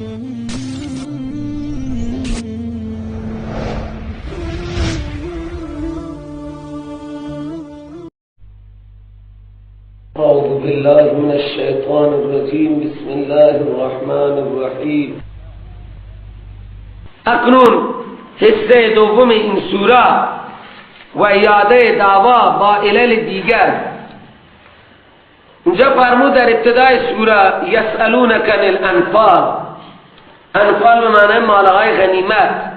أعوذ بالله من الشیطان الرجیم. بسم الله الرحمن الرحیم. اکنون حصه دوم این سوره و اعاده دعوا با علل دیگر. اینجا فرمود در ابتدای سوره یسألونک عن الانفال. انفال به معنی مالهای غنیمت.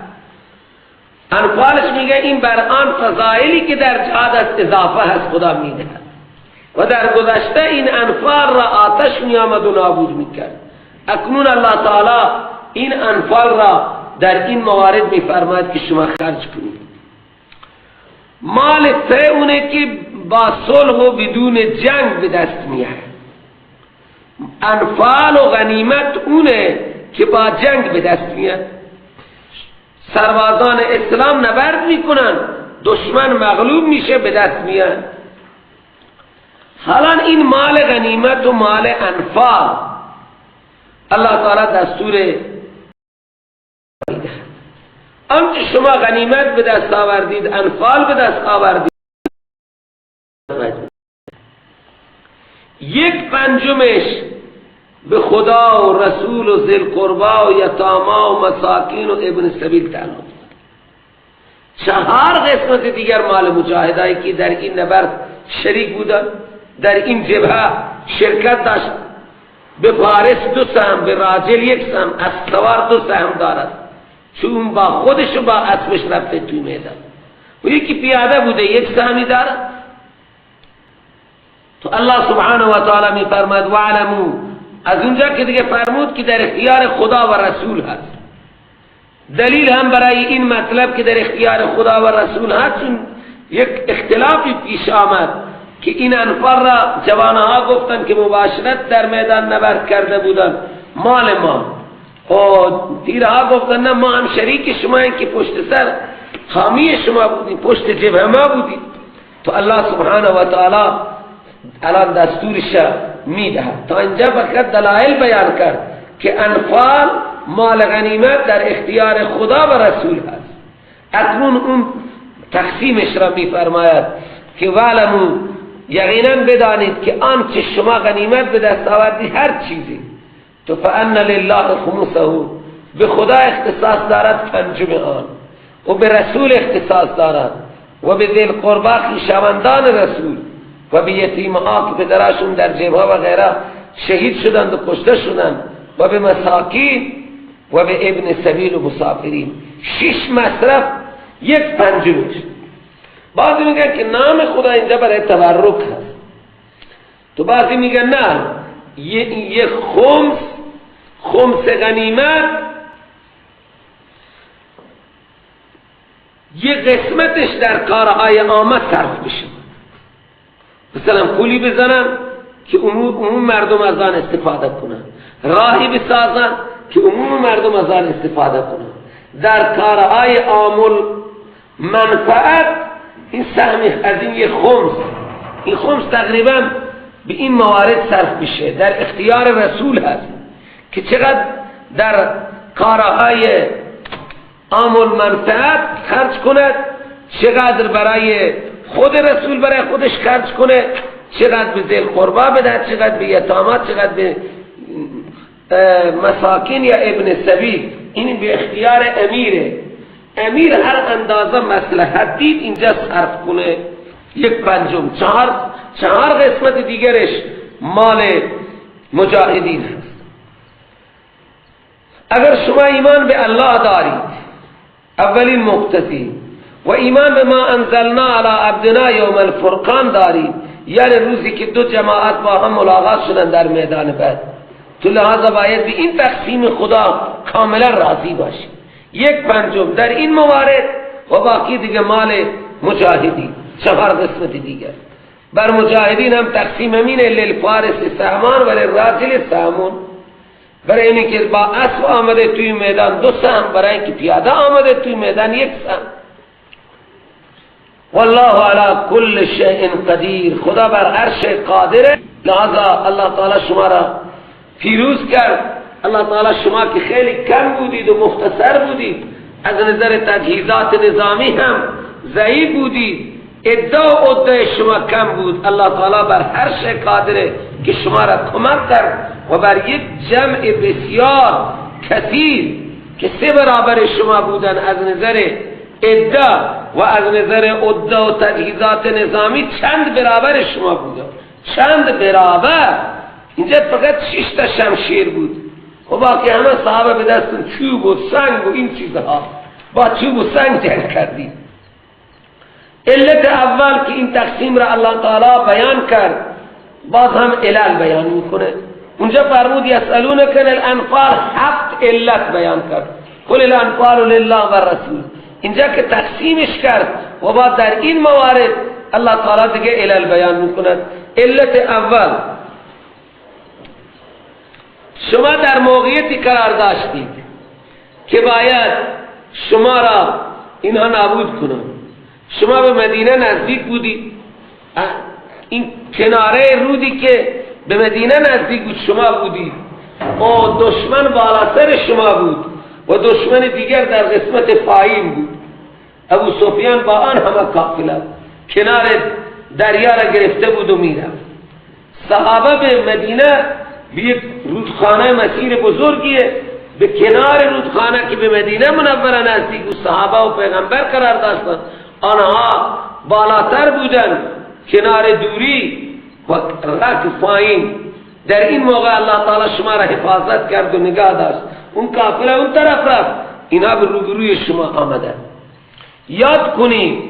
انفالش میگه این بر آن فضائلی که در جهاد است اضافه هست خدا میده و در گذشته این انفال را آتش می آمد و نابود میکرد. اکنون الله تعالی این انفال را در این موارد میفرماید که شما خرج کنید. مال فی اونه که با صلح و بدون جنگ به دست میاد. انفال و غنیمت اونه که با جنگ به دست میاد. سربازان اسلام نبرد میکنن، دشمن مغلوب میشه، به دست میاد. حالا این مال غنیمت و مال انفال الله تعالی دستور میده. آنچه شما غنیمت به دست آوردید، انفال به دست آوردید، یک پنجمش به خدا و رسول و ذی القربا و یتاما و مساکین و ابن سبیل تعلق دارد. چهار قسمت دیگر مال مجاهدایی که در این نبرد شریک بودند، در این جبهه شرکت داشت، به فارس دو سهم، به راجل یک سهم، از سوار دو سهم دارد، چون با خودش و با اسبش رفته توی میدان و یکی پیاده بوده یک سهمی دارد. تو الله سبحانه و تعالی می فرماد وعلمو، از اونجا که دیگه فرمود که در اختیار خدا و رسول هست. دلیل هم برای این مطلب که در اختیار خدا و رسول هست، چون یک اختلافی پیش آمد که این انفال را جوانها گفتن که مباشرت در میدان نبرد کرده بودن مال ما، و تیرها گفتن نه ما هم شریک شما این که پشت سر حامی شما بودیم، پشت جبهه ما بودیم. تو الله سبحانه و تعالی الان دستورش میدهد. تا اینجا فقط دلائل بیان کرد که انفال مال غنیمت در اختیار خدا و رسول هست. اکنون اون تقسیمش را میفرماید که وعلمو، یقینا بدانید که آنچه شما غنیمت به دست آوردید هر چیزی، تو فان لله خمسه، به خدا اختصاص دارد پنجم آن، و به رسول اختصاص دارد، و به ذی القربا خویشاوندان رسول، و به یتیمها که پدراشون در جبهه و غیره شهید شدند و کشته شدند، و به مساکین و به ابن سبیل و مسافرین. شش مصرف یک پنجمش. بعضی میگن که نام خدا اینجا برای تبرک هست، تو بعضی میگن نه، یه خمس، خمس غنیمت یه قسمتش در کارهای عامه صرف بشه، مثلا پولی بزنن که عموم مردم از آن استفاده کنن، راهی بسازن که عموم مردم از آن استفاده کنن، در کارهای عامل منفعت این سهم از این یه خمس، این خمس تقریبا به این موارد صرف میشه. در اختیار رسول هست که چقدر در کارهای عامل منفعت خرج کند، چقدر برای خود رسول برای خودش خرج کنه، چقدر به ذی القربا بده، چقدر به یتاما، چقدر به مساکین یا ابن سبیل. این به اختیار امیره. امیر هر اندازه مصلحت دید اینجا صرف کنه. یک پنجم، چهار قسمت دیگرش مال مجاهدین هست. اگر شما ایمان به الله دارید، اولین مقتضی، و ایمان به ما انزلنا علی عبدنا یوم الفرقان دارید، یعنی روزی که دو جماعت با هم ملاقات شدن در میدان بدر، تو لحاظا باید به این تقسیم خدا کاملا راضی باشید. یک پنجم در این موارد و باقی دیگه مال مجاهدین، چهار قسمت دیگر بر مجاهدین هم تقسیم همینه، للفارس سهمان و للراجل سهمون. برای اینی که با اسب آمده توی میدان دو سهم، برای اینکه پیاده آمده توی میدان یک سهم. والله علی کل شیء قدیر، خدا بر هر شیء قادره. لہذا الله تعالی شما را پیروز کرد. الله تعالی شما که خیلی کم بودید و مختصر بودید، از نظر تجهیزات نظامی هم ضعیف بودید، ادعا و عده شما کم بود، الله تعالی بر هر شی قادره که شما را کمک کرد و بر یک جمع بسیار کثیر که 3 برابر شما بودن از نظر ادعا و از نظر عده و تجهیزات نظامی چند برابر شما بودن، چند برابر. اینجا فقط 6 تا شمشیر بود و باقی همه صحابه به دستون چوب و سنگ و این چیزها، با چوب و سنگ جنگ کردید. علت اول که این تقسیم را الله تعالی بیان کرد، باز هم علل بیان میکنه. اونجا فرمود یسألونک عن الانفال، 7 علت بیان کرد، قل الانفال لله و رسول. اینجا که تقسیمش کرد و بعد در این موارد الله تعالی دیگه علل بیان میکند. علت اول، شما در موقعیتی قرار داشتید که باید شما را اینها نابود کنند. شما به مدینه نزدیک بودید، این کناره رودی که به مدینه نزدیک بود شما بودید و دشمن بالا سر شما بود و دشمن دیگر در قسمت پایین بود. ابو سفیان با آن همه قافله کنار دریا را گرفته بود و میرفت. صحابه به مدینه به یک رودخانه مسیر بزرگیه، به کنار رودخانه که به مدینه منوره نزدیک بود صحابه و پیغمبر قرار داشتند، آنها بالاتر بودن کنار دوری و رک پایین. در این موقع الله تعالی شما را حفاظت کرد و نگاه داشت. اون قافله اون طرف رفت، اینا به روبروی شما آمدن. یاد کنید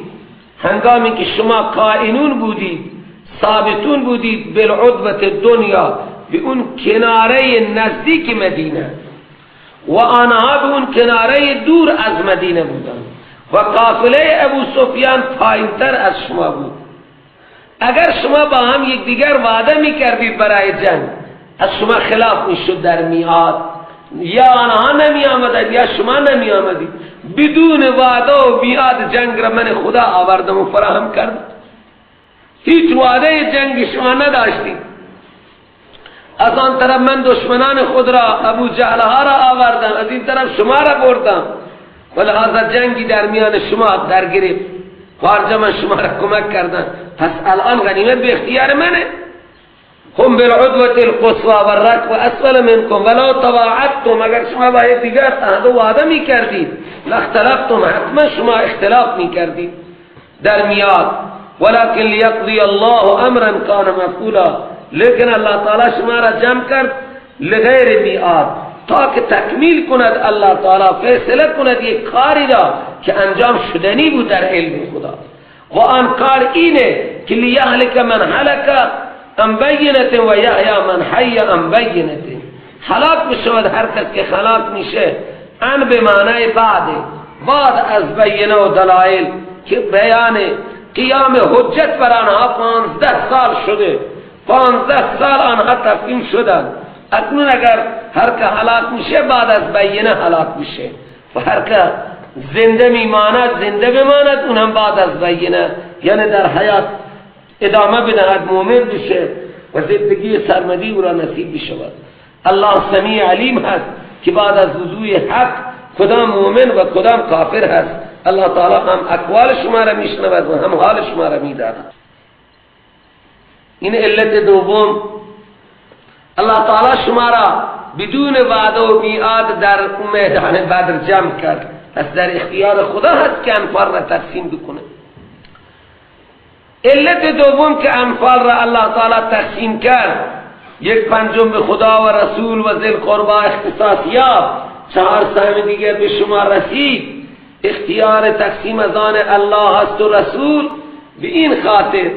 هنگامی که شما قائنون بودید، ثابتون بودید بالعدوة دنیا، به اون کناره نزدیک مدینه، و آنها به اون کناره دور از مدینه بودند و قافله ابو سفیان پایینتر از شما بود. اگر شما با هم یکدیگر وعده میکردید برای جنگ، از شما خلاف میشد در میعاد، یا آنها نمی آمدند یا شما نمی آمدید. بدون وعده و میعاد جنگ را من خدا آوردم و فراهم کردم. هیچ وعده جنگ شما نداشتید. از آن طرف من دشمنان خود را، ابو جهلها را آوردم، از این طرف شما را بردم، ولهذا جنگی در میان شما در گرفت. خارجه من شما را کمک کردن، پس الان غنیمت به اختیار منه. هم بالعدوة القصوى والركب اسفل منكم ولو تواعدتم، اگر شما با یکدیگر عهد و وعده میکردید، لاختلفتم، حتما شما اختلاف میکردید در میاد. ولكن ليقضي الله امرا كان مفعولا، لیکن الله تعالی شما را جمع کرد لغیر میعاد، تا که تکمیل کند الله تعالی، فیصله کند یک کاری را که انجام شدنی بود در علم خدا. و آن کار اینه که لیهلک من هلک عن بینة و یحیی من حی عن بینة، هلاک بشود هر کس که هلاک میشه، ان به معنای بعد، بعد از بینه و دلائل که بیان قیام حجت بر آنها 15 سال شده، 15 سال آنها تفهیم شدن. اکنون اگر هر که هلاک میشه بعد از بینه هلاک میشه، و هر که زنده میماند زنده بماند، اونم بعد از بینه، یعنی در حیات ادامه بدهد، مؤمن بشه و زندگی سرمدی او را نصیب بشود. الله سمیع علیم هست که بعد از وضوع حق کدام مؤمن و کدام کافر هست. الله تعالی هم اقوال شما را میشنود و هم حال شما را میداند. این علت دوم، الله تعالی شما را بدون وعده و میعاد در میدان بدر جمع کرد. پس در اختیار خدا هست که انفال را تقسیم بکنه. علت دوم که انفال را الله تعالی تقسیم کرد، 1/5 به خدا و رسول و ذی القربا اختصاص یافت، 4 سهم دیگر به شما رسید. اختیار تقسیم از آن الله هست و رسول. به این خاطر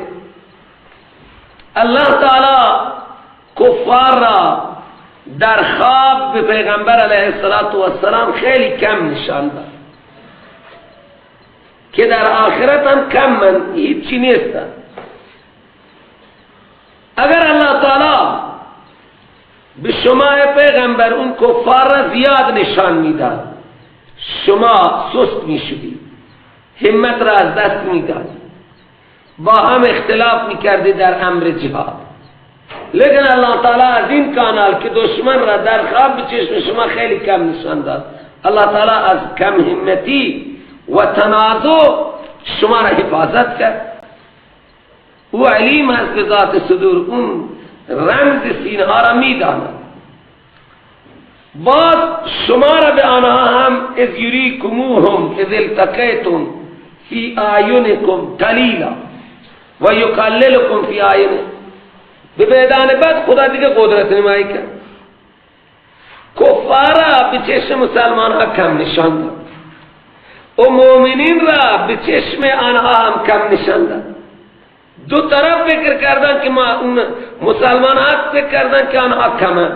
الله تعالی کفار را در خواب به پیغمبر علیه السلام خیلی کم نشان داد که در آخرت هم کم من هیچی نیستن. اگر الله تعالی به شما پیغمبر اون کفار را زیاد نشان میداد، شما سست میشدید، همت را از دست میداد، با هم اختلاف میکردید در امر جهاد. لیکن الله تعالی از این کانال که دشمن را در خواب به چشم شما خیلی کم نشان داد، الله تعالی از کم همتی و تنازع شما را حفاظت کرد. او علیم هست به ذات صدور، اون رمز سینه ها را میداند. باز شما را به آنها هم اذ یریکموهم اذ التقیتم فی اعینکم قلیلا و یقللکم فی اعین. به میدان بعد خدا دیگه قدرت نمایی کرد، کفار را به چشم مسلمان ها کم نشان داد و مؤمنین را به چشم آنها هم کم نشان داد. دو طرف فکر کردن که ما اون مسلمان ها فکر کردن که آنها کمن،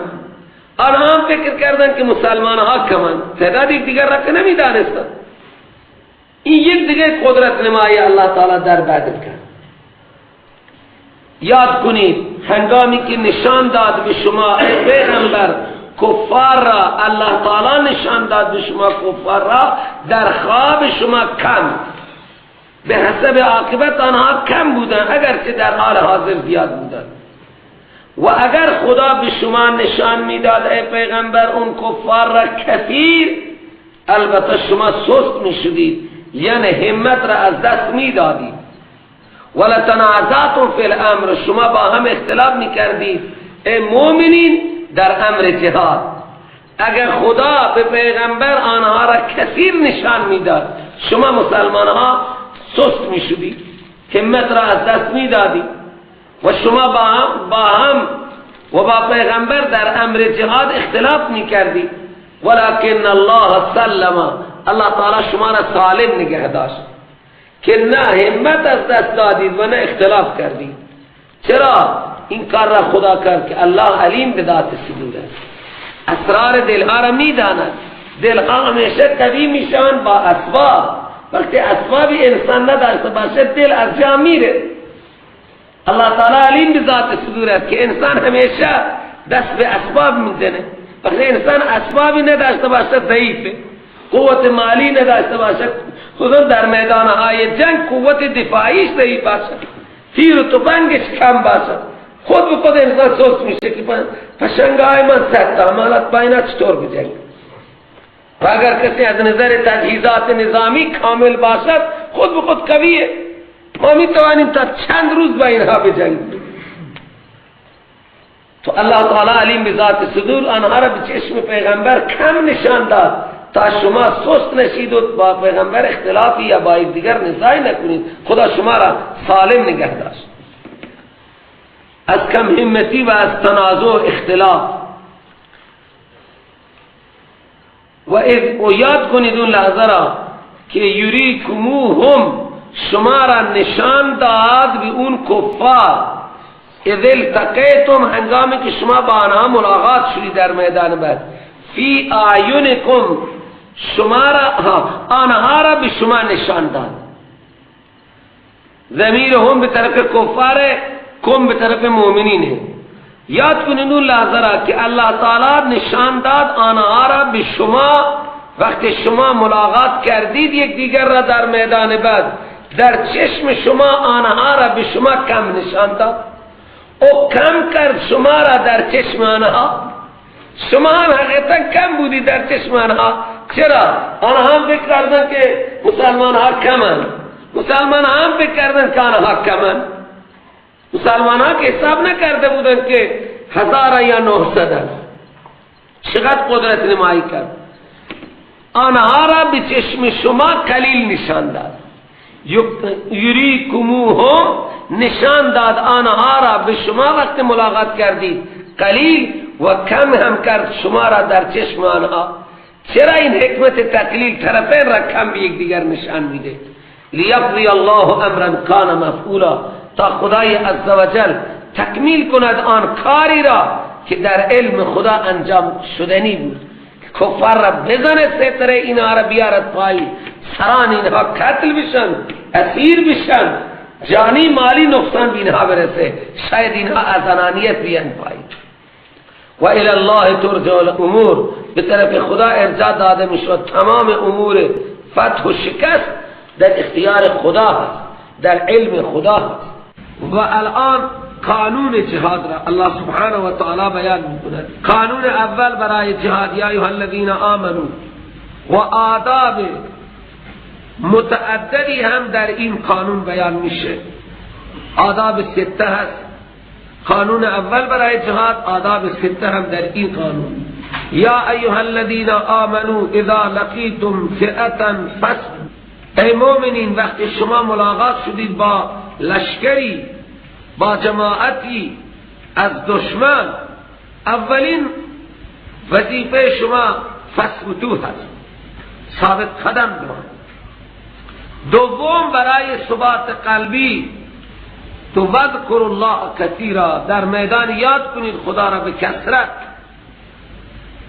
آنها هم فکر کردن که مسلمان ها کمن، تعداد یک دیگر را که نمی دانستن. این یک دیگه قدرت نمایی الله تعالی در بدر کرد. یاد کنید هنگامی که نشان داد به شما ای پیغمبر کفار را، الله تعالی نشان داد به شما کفار را در خواب شما کم، به حسب عاقبت آنها کم بودن اگرچه در حال حاضر زیاد بودن. و اگر خدا به شما نشان میداد ای پیغمبر اون کفار را کثیر، البته شما سست میشدید، یعنی همت را از دست میدادید. ولتنازعتم فی الامر، شما با هم اختلاف میکردید ای مؤمنین در امر جهاد. اگر خدا به پیغمبر آنها را کثیر نشان میداد، شما مسلمان ها سست میشدید، همت را از دست میدادید و شما با هم و با پیغمبر در امر جهاد اختلاف میکردید. ولکن الله سلم، الله تعالی شما را سالم نگه داشت که نه همت از دست دادید و نه اختلاف کردید. چرا این کار را خدا کرد؟ که الله علیم به ذات صدور است، اسرار دلها را میداند. دلها همیشه قوی میشوند با اسباب. وقتی اسباب انسان نداشته باشه دل از جا میره. الله تعالی علیم به ذات صدور است که انسان همیشه دست به اسباب میزنه. وقتی انسان اسبابی نداشته باشه ضعیفه، قوت مالی نداشته باشه، خصوصا در میدان های جنگ قوت دفاعیش ضعیف باشه، تیر و تفنگش کم باشه، خود به خود انسان سست میشه که پشنگای من 100 تا مالت پایینا چطور بجنگ. و اگر کسی از نظر تجهیزات نظامی کامل باشد خود به خود قویه، ما میتوانیم تا چند روز با اینها بجنگیم. تو الله تعالی علیم به ذات صدور آنها را به چشم پیغمبر کم نشان داد تا شما سست نشید و با پیغمبر اختلافی یا با دیگر نزاعی نکنید. خدا شما را سالم نگه داشت از کم همتی و از تنازع و اختلاف. و یاد کنید اون لحظه را که یریکموهم، شما را نشان داد به اون کفار، اذ التقیتم، هنگامی که شما با آنها ملاقات شدید در میدان بدر، فی اعینکم، شما را آنها را به شما نشان داد. ضمیر هم به طرف کفار، کم به طرف مؤمنین ہے. یاد کنید اون لحظه را که الله تعالی نشان داد آنها را به شما وقتی شما ملاقات کردید یک دیگر را در میدان بدر، در چشم شما آنها را به شما کم نشان داد، او کم کرد شما را در چشم آنها. شما هم حقیقتا کم بودی در چشم آنها. چرا؟ آنها هم فکر کردن که مسلمان ها کمن، مسلمان ها هم فکر کردن که آنها کمن. مسلمان ها که حساب نکرده بودن که 1000 یا 900 است. چقدر قدرت نمایی کرد، آنها را به چشم شما قلیل نشان داد. یریکموهم، نشان داد آنها را به شما وقت ملاقات کردید قلیل و کم هم کرد شما را در چشم آنها. چرا این حکمت تقلیل طرفین را کم به یکدیگر نشان میده؟ لیقضی الله امرا کان مفعولا، تا خدای عزوجل تکمیل کند آن کاری را که در علم خدا انجام شدنی بود. کفار را بزنه ستره اینها را بیارد پای، سران اینها قتل بشن، اسیر بشن، جانی مالی نقصان به اینها برسه، شاید اینها از انانیت بیان پای. و الی الله ترجع الامور، به طرف خدا ارجاع داده میشود تمام امور فتح و شکست در اختیار خدا هست، در علم خدا هست. و الان قانون جهاد را الله سبحانه و تعالی بیان میکند. قانون اول برای جهاد، یا ایها الذین آمنو، و آداب متعددی هم در این قانون بیان میشه. آداب سته هست. قانون اول برای جهاد، آداب سته هم در این قانون. یا ایها الذین آمنوا اذا لقیتم فئة فاثبتوا. ای مؤمنین، وقتی شما ملاقات شدید با لشکری، با جماعتی از دشمن، اولین وظیفه شما فاثبتوا هست، ثابت قدم بمانید. دوم، برای ثبات قلبی تو وذکر الله کثیرا، در میدان یاد کنید خدا را به کثرت،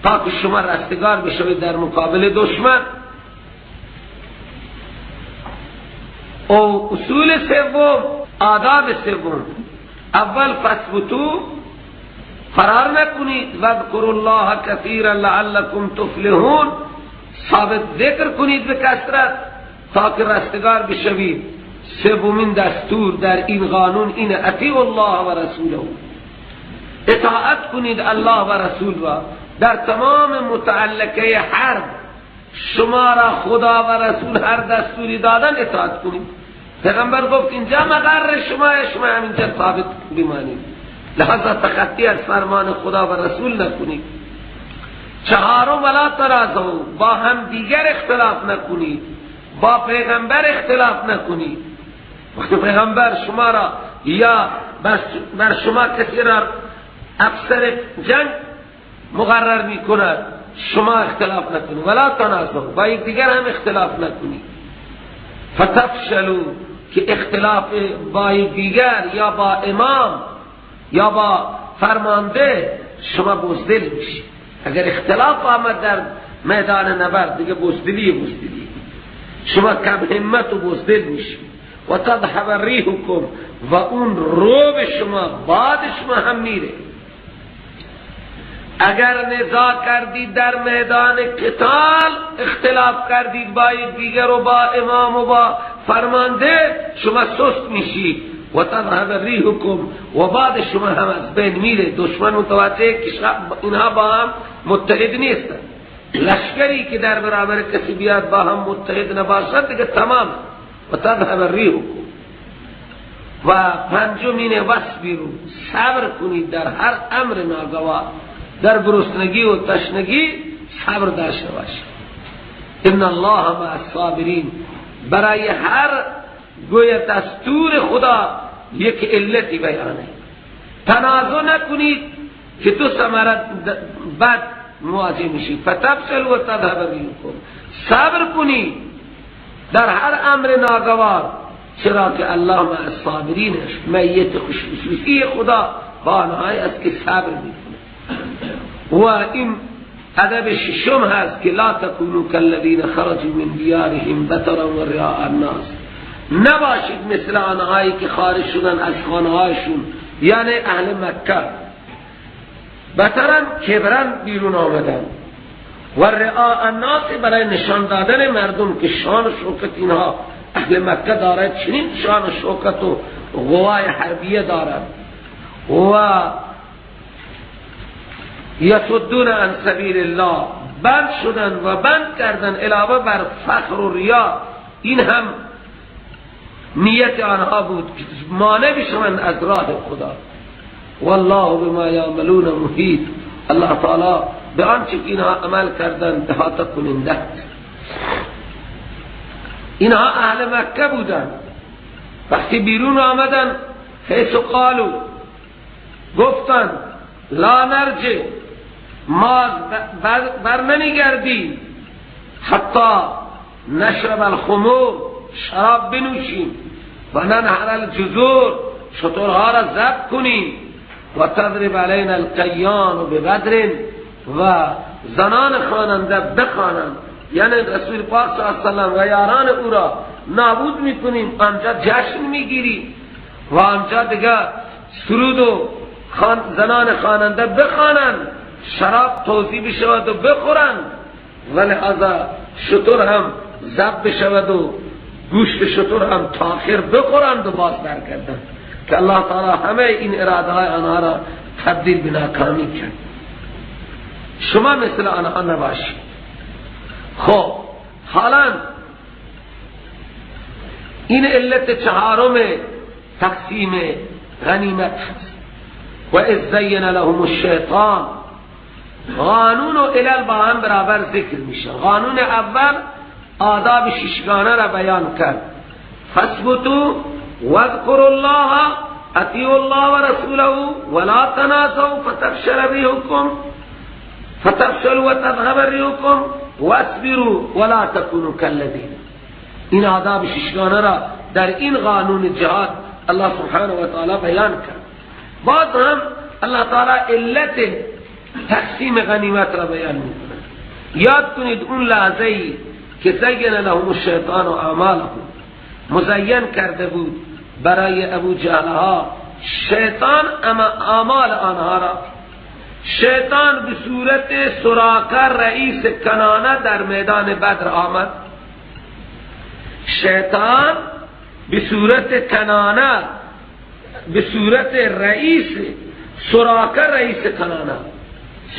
تا که شما رستگار بشوید در مقابل دشمن. او اصول سوم، آداب سوم، اول فاثبتوا، فرار نکنید، وذکر الله کثیرا لعلکم تفلحون، ثابت ذکر کنید به کثرت تا که رستگار بشوید. سومین دستور در این قانون این، اطیعوا الله و رسوله، اطاعت کنید الله و رسول را در تمام متعلقه حرب. شما را خدا و رسول هر دستوری دادن اطاعت کنید. پیغمبر گفت اینجا مقر شما، شما همینجا ثابت بمانید، لحظه تخطی از فرمان خدا و رسول نکنید. چهارم، ولا تنازعوا، با هم دیگر اختلاف نکنید، با پیغمبر اختلاف نکنید. وقتی پیغمبر شما را یا بر شما کسی را افسر جنگ مقرر می کند، شما اختلاف نکنید. ولا تنازعوا، با یکدیگر هم اختلاف نکنید. فتفشلوا، که اختلاف با یکدیگر یا با امام یا با فرمانده شما بزدل میشید. اگر اختلاف آمد در میدان نبرد دیگه بزدلی، شما کم همت و بزدل میشید. و تذهب ریحکم، و اون روب شما، باد شما هم میره. اگر نزاع کردید در میدان قتال، اختلاف کردید با دیگر و با امام و با فرمانده، شما سست میشید. و تذهب ریحکم، و بعد شما هم از بین میره. دشمن متوجه که اینها با هم متحد نیستن. لشکری که در برابر کسی بیاد با هم متحد نباشد دیگه تمام. و تذهب ریحکم. و پنجم اینه، واصبروا، صبر کنید در هر امر ناگوار، در گرسنگی و تشنگی صبر داشته باشید. ان الله مع الصابرین. برای هر گویا دستور خدا یک علتی بیانه. تنازع نکنید که دو ثمره بد مواجه میشید. فتفشلوا و تذهب ریحکم. صبر کنید در هر امر ناگوار، چرا که الله مع الصابرین، میت خصوصی خدا با آنهایی است که صبر میکنه. و این ادب ششم هست که لا تکونوا کالذین خرجوا من دیارهم بطرا و رئاء الناس. نباشید مثل آنهایی که خارج شدن از خانه‌هایشون، یعنی اهل مکه، بطرا کبرن بیرون آمدن، و رئاء الناس برای نشان دادن مردم که شان و شوکت اینها اهل مکه دارد، چنین شان و شوکت و قوای حربیه دارد. و یصدون عن سبیل الله، بند شدن و بند کردن علاوه بر فخر و ریا، این هم نیت آنها بود که مانع بشوند از راه خدا. والله بما یعملون محیط. الله تعالی به آنچه که اینها عمل کردند احاطه کننده. اینها اهل مکه بودند. وقتی بیرون آمدن، حیث قالو، گفتند لا نرجع، ما بر نمیگردیم حتی نشرب الخمور، شراب بنوشیم، و ننحر الجزور، شترها را ذبح کنیم، و تضرب علینا القیان ببدر، و زنان خواننده بخوانند. یعنی رسول پاک صلی الله علیه و سلم و یاران او را نابود میکنیم، آنجا جشن میگیریم و آنجا دیگه سرود و زنان خواننده بخوانند، شراب توزیع بشود و بخورند، و لحاظا شتر هم ذبح بشود و گوشت شتر هم تاخیر بخورند و باز برگردند. که الله تعالی همه این اراده های آنها را تبدیل به ناکامی کرد. شما مثل آنها نباشید. خب حالا این علت چهارم تقسیم غنیمت هست. و اذ زین لهم الشیطان، قانون و علل با هم برابر ذکر میشه. قانون اول آداب ششگانه را بیان کرد: فاثبتوا واذکروا الله اطیعوا الله ورسوله ولا تنازعوا فتفشل ريحكم فتفشلوا وتذهب ريحكم واصبروا ولا تكونوا كالذين. این آداب ششگانه را در این قانون جهاد الله سبحانه و تعالی بیان کرد. باز هم الله تعالی علت تقسیم غنیمت را بیان میکنه. یاد کنید اون لحظه ای که زین لهم الشیطان و اعمالهم، مزین کرده بود برای ابو جهلها شیطان اعمال آنها را. شیطان به صورت سراقه رئیس کنانه در میدان بدر آمد. شیطان به صورت کنانه، به صورت رئیس سراقه رئیس کنانه،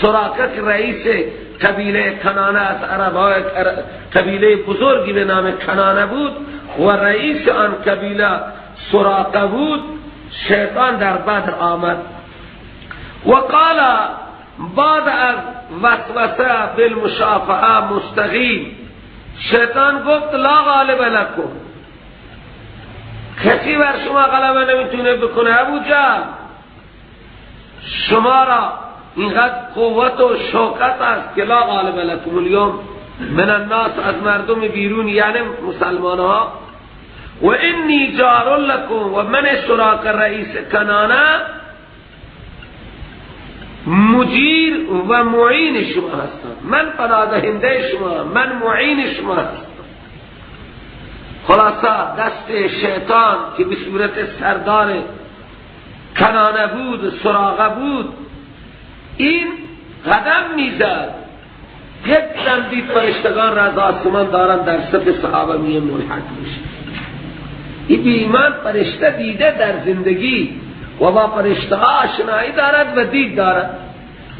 سراقه رئیس قبیله کنانه از عربهای قبیله بزرگی به نام کنانه بود و رئیس آن قبیله سراقه بود. شیطان در بدر آمد و قال بعد از وسوسه بالمشافعه مستقیم، شیطان گفت لا غالب لکم، کسی بر شما غلبه نمیتونه بکنه. ابو جهل شما را اینقدر قوت و شوکت است که لا غالب لکم اليوم من الناس، از مردم بیرون یعنی مسلمان ها. و انی جار لکم، و من سراق رئیس کنانه مجیر و معین شما هستم، من پناهدهنده شما، من معین شما هستم. خلاصه دست شیطان که به صورت سردار کنانه بود، سراغه بود، این قدم میزد. یک دم دید فرشتگان را از آسمان دارن در صف صحابه میه ملحق میشه. این بی ایمان فرشته دیده در زندگی و با فرشته ها آشنایی دارد و دید دارد.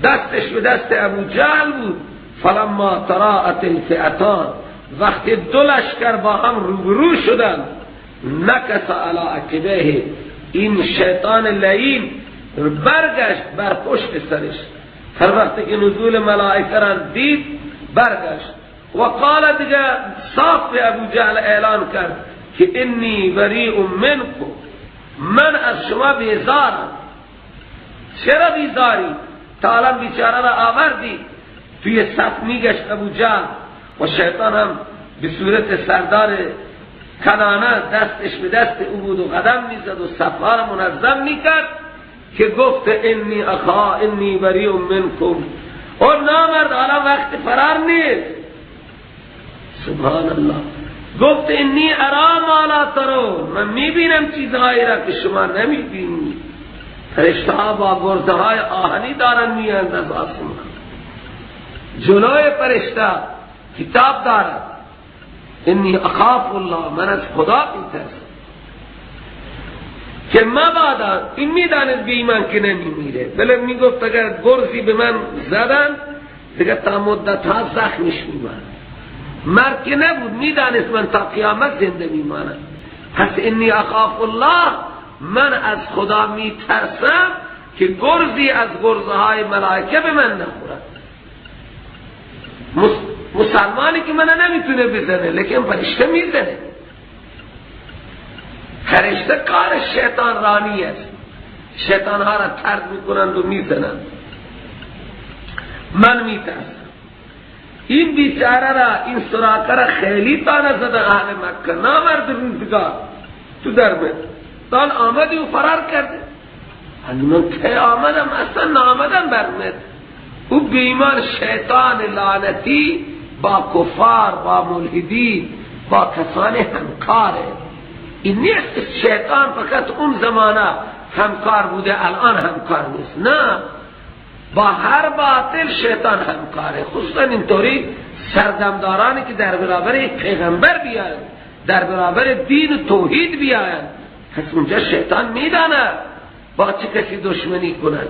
دستش به دست ابو جهل بود. فلما تراءت الفئتان، وقتی دو لشکر با هم روبرو شدند، نکس علی عقبیه، این شیطان لعین برگشت بر پشت سرش. هر وقتی که نزول ملائکه را دید برگشت و قال، دیگه صاف به ابو جهل اعلان کرد که انی بریء منکم، من از شما بیزارم. چرا بیزاری؟ تا الان بیچاره را آوردی توی صف میگشت ابو جهل و شیطان هم به صورت سردار کنانه دستش به دست او بود و قدم میزد و صفها را منظم میکرد که گفت انی اخا انی بریء منکم. او نامرد، حالا وقت فرار نیست. سبحان الله. گفت انی ارا ما لا ترون، من میبینم چیزهایی را که شما نمیبینید. فرشته ها با گرزه های آهنی دارن میاند از آسمان. جلوی فرشته کتاب دارد. انی اخاف الله، من از خدا میترسم که مبادا. این میداند بی ایمان که نمیمیره، بله میگفت اگر گرزی به من زدن دیگه تا مدت ها زخمش میماند. مرد که نبود، میدانست من تا قیامت زنده میمانم. پس انی اخاف الله، من از خدا میترسم که گرزی از گرزهای ملائکه به من نخورد. مسلمانی که من نمیتونه بزنه، لیکن فرشته میزنه. فرشته کار شیطان رانی است، شیطان ها را طرد میکنند و میزنند. من میترسم. این بیچاره را، این سراقه را خیلی تا نزده اهل مکه، نامرد روزگار تو دربه تان آمدی و فرار کرده. من که آمدم اصلا نامدم برمد. او بیمان شیطان لعنتی با کفار، با ملحدین، با کسان همکاره. این نیست شیطان فقط اون زمانه همکار بوده، الان همکار نیست. نه، با هر باطل شیطان همکاره، خصوصا اینطوری سردمدارانی که در برابر پیغمبر بیاید، در برابر دین و توحید بیاید، پس اونجا شیطان میداند با چه کسی دشمنی کند.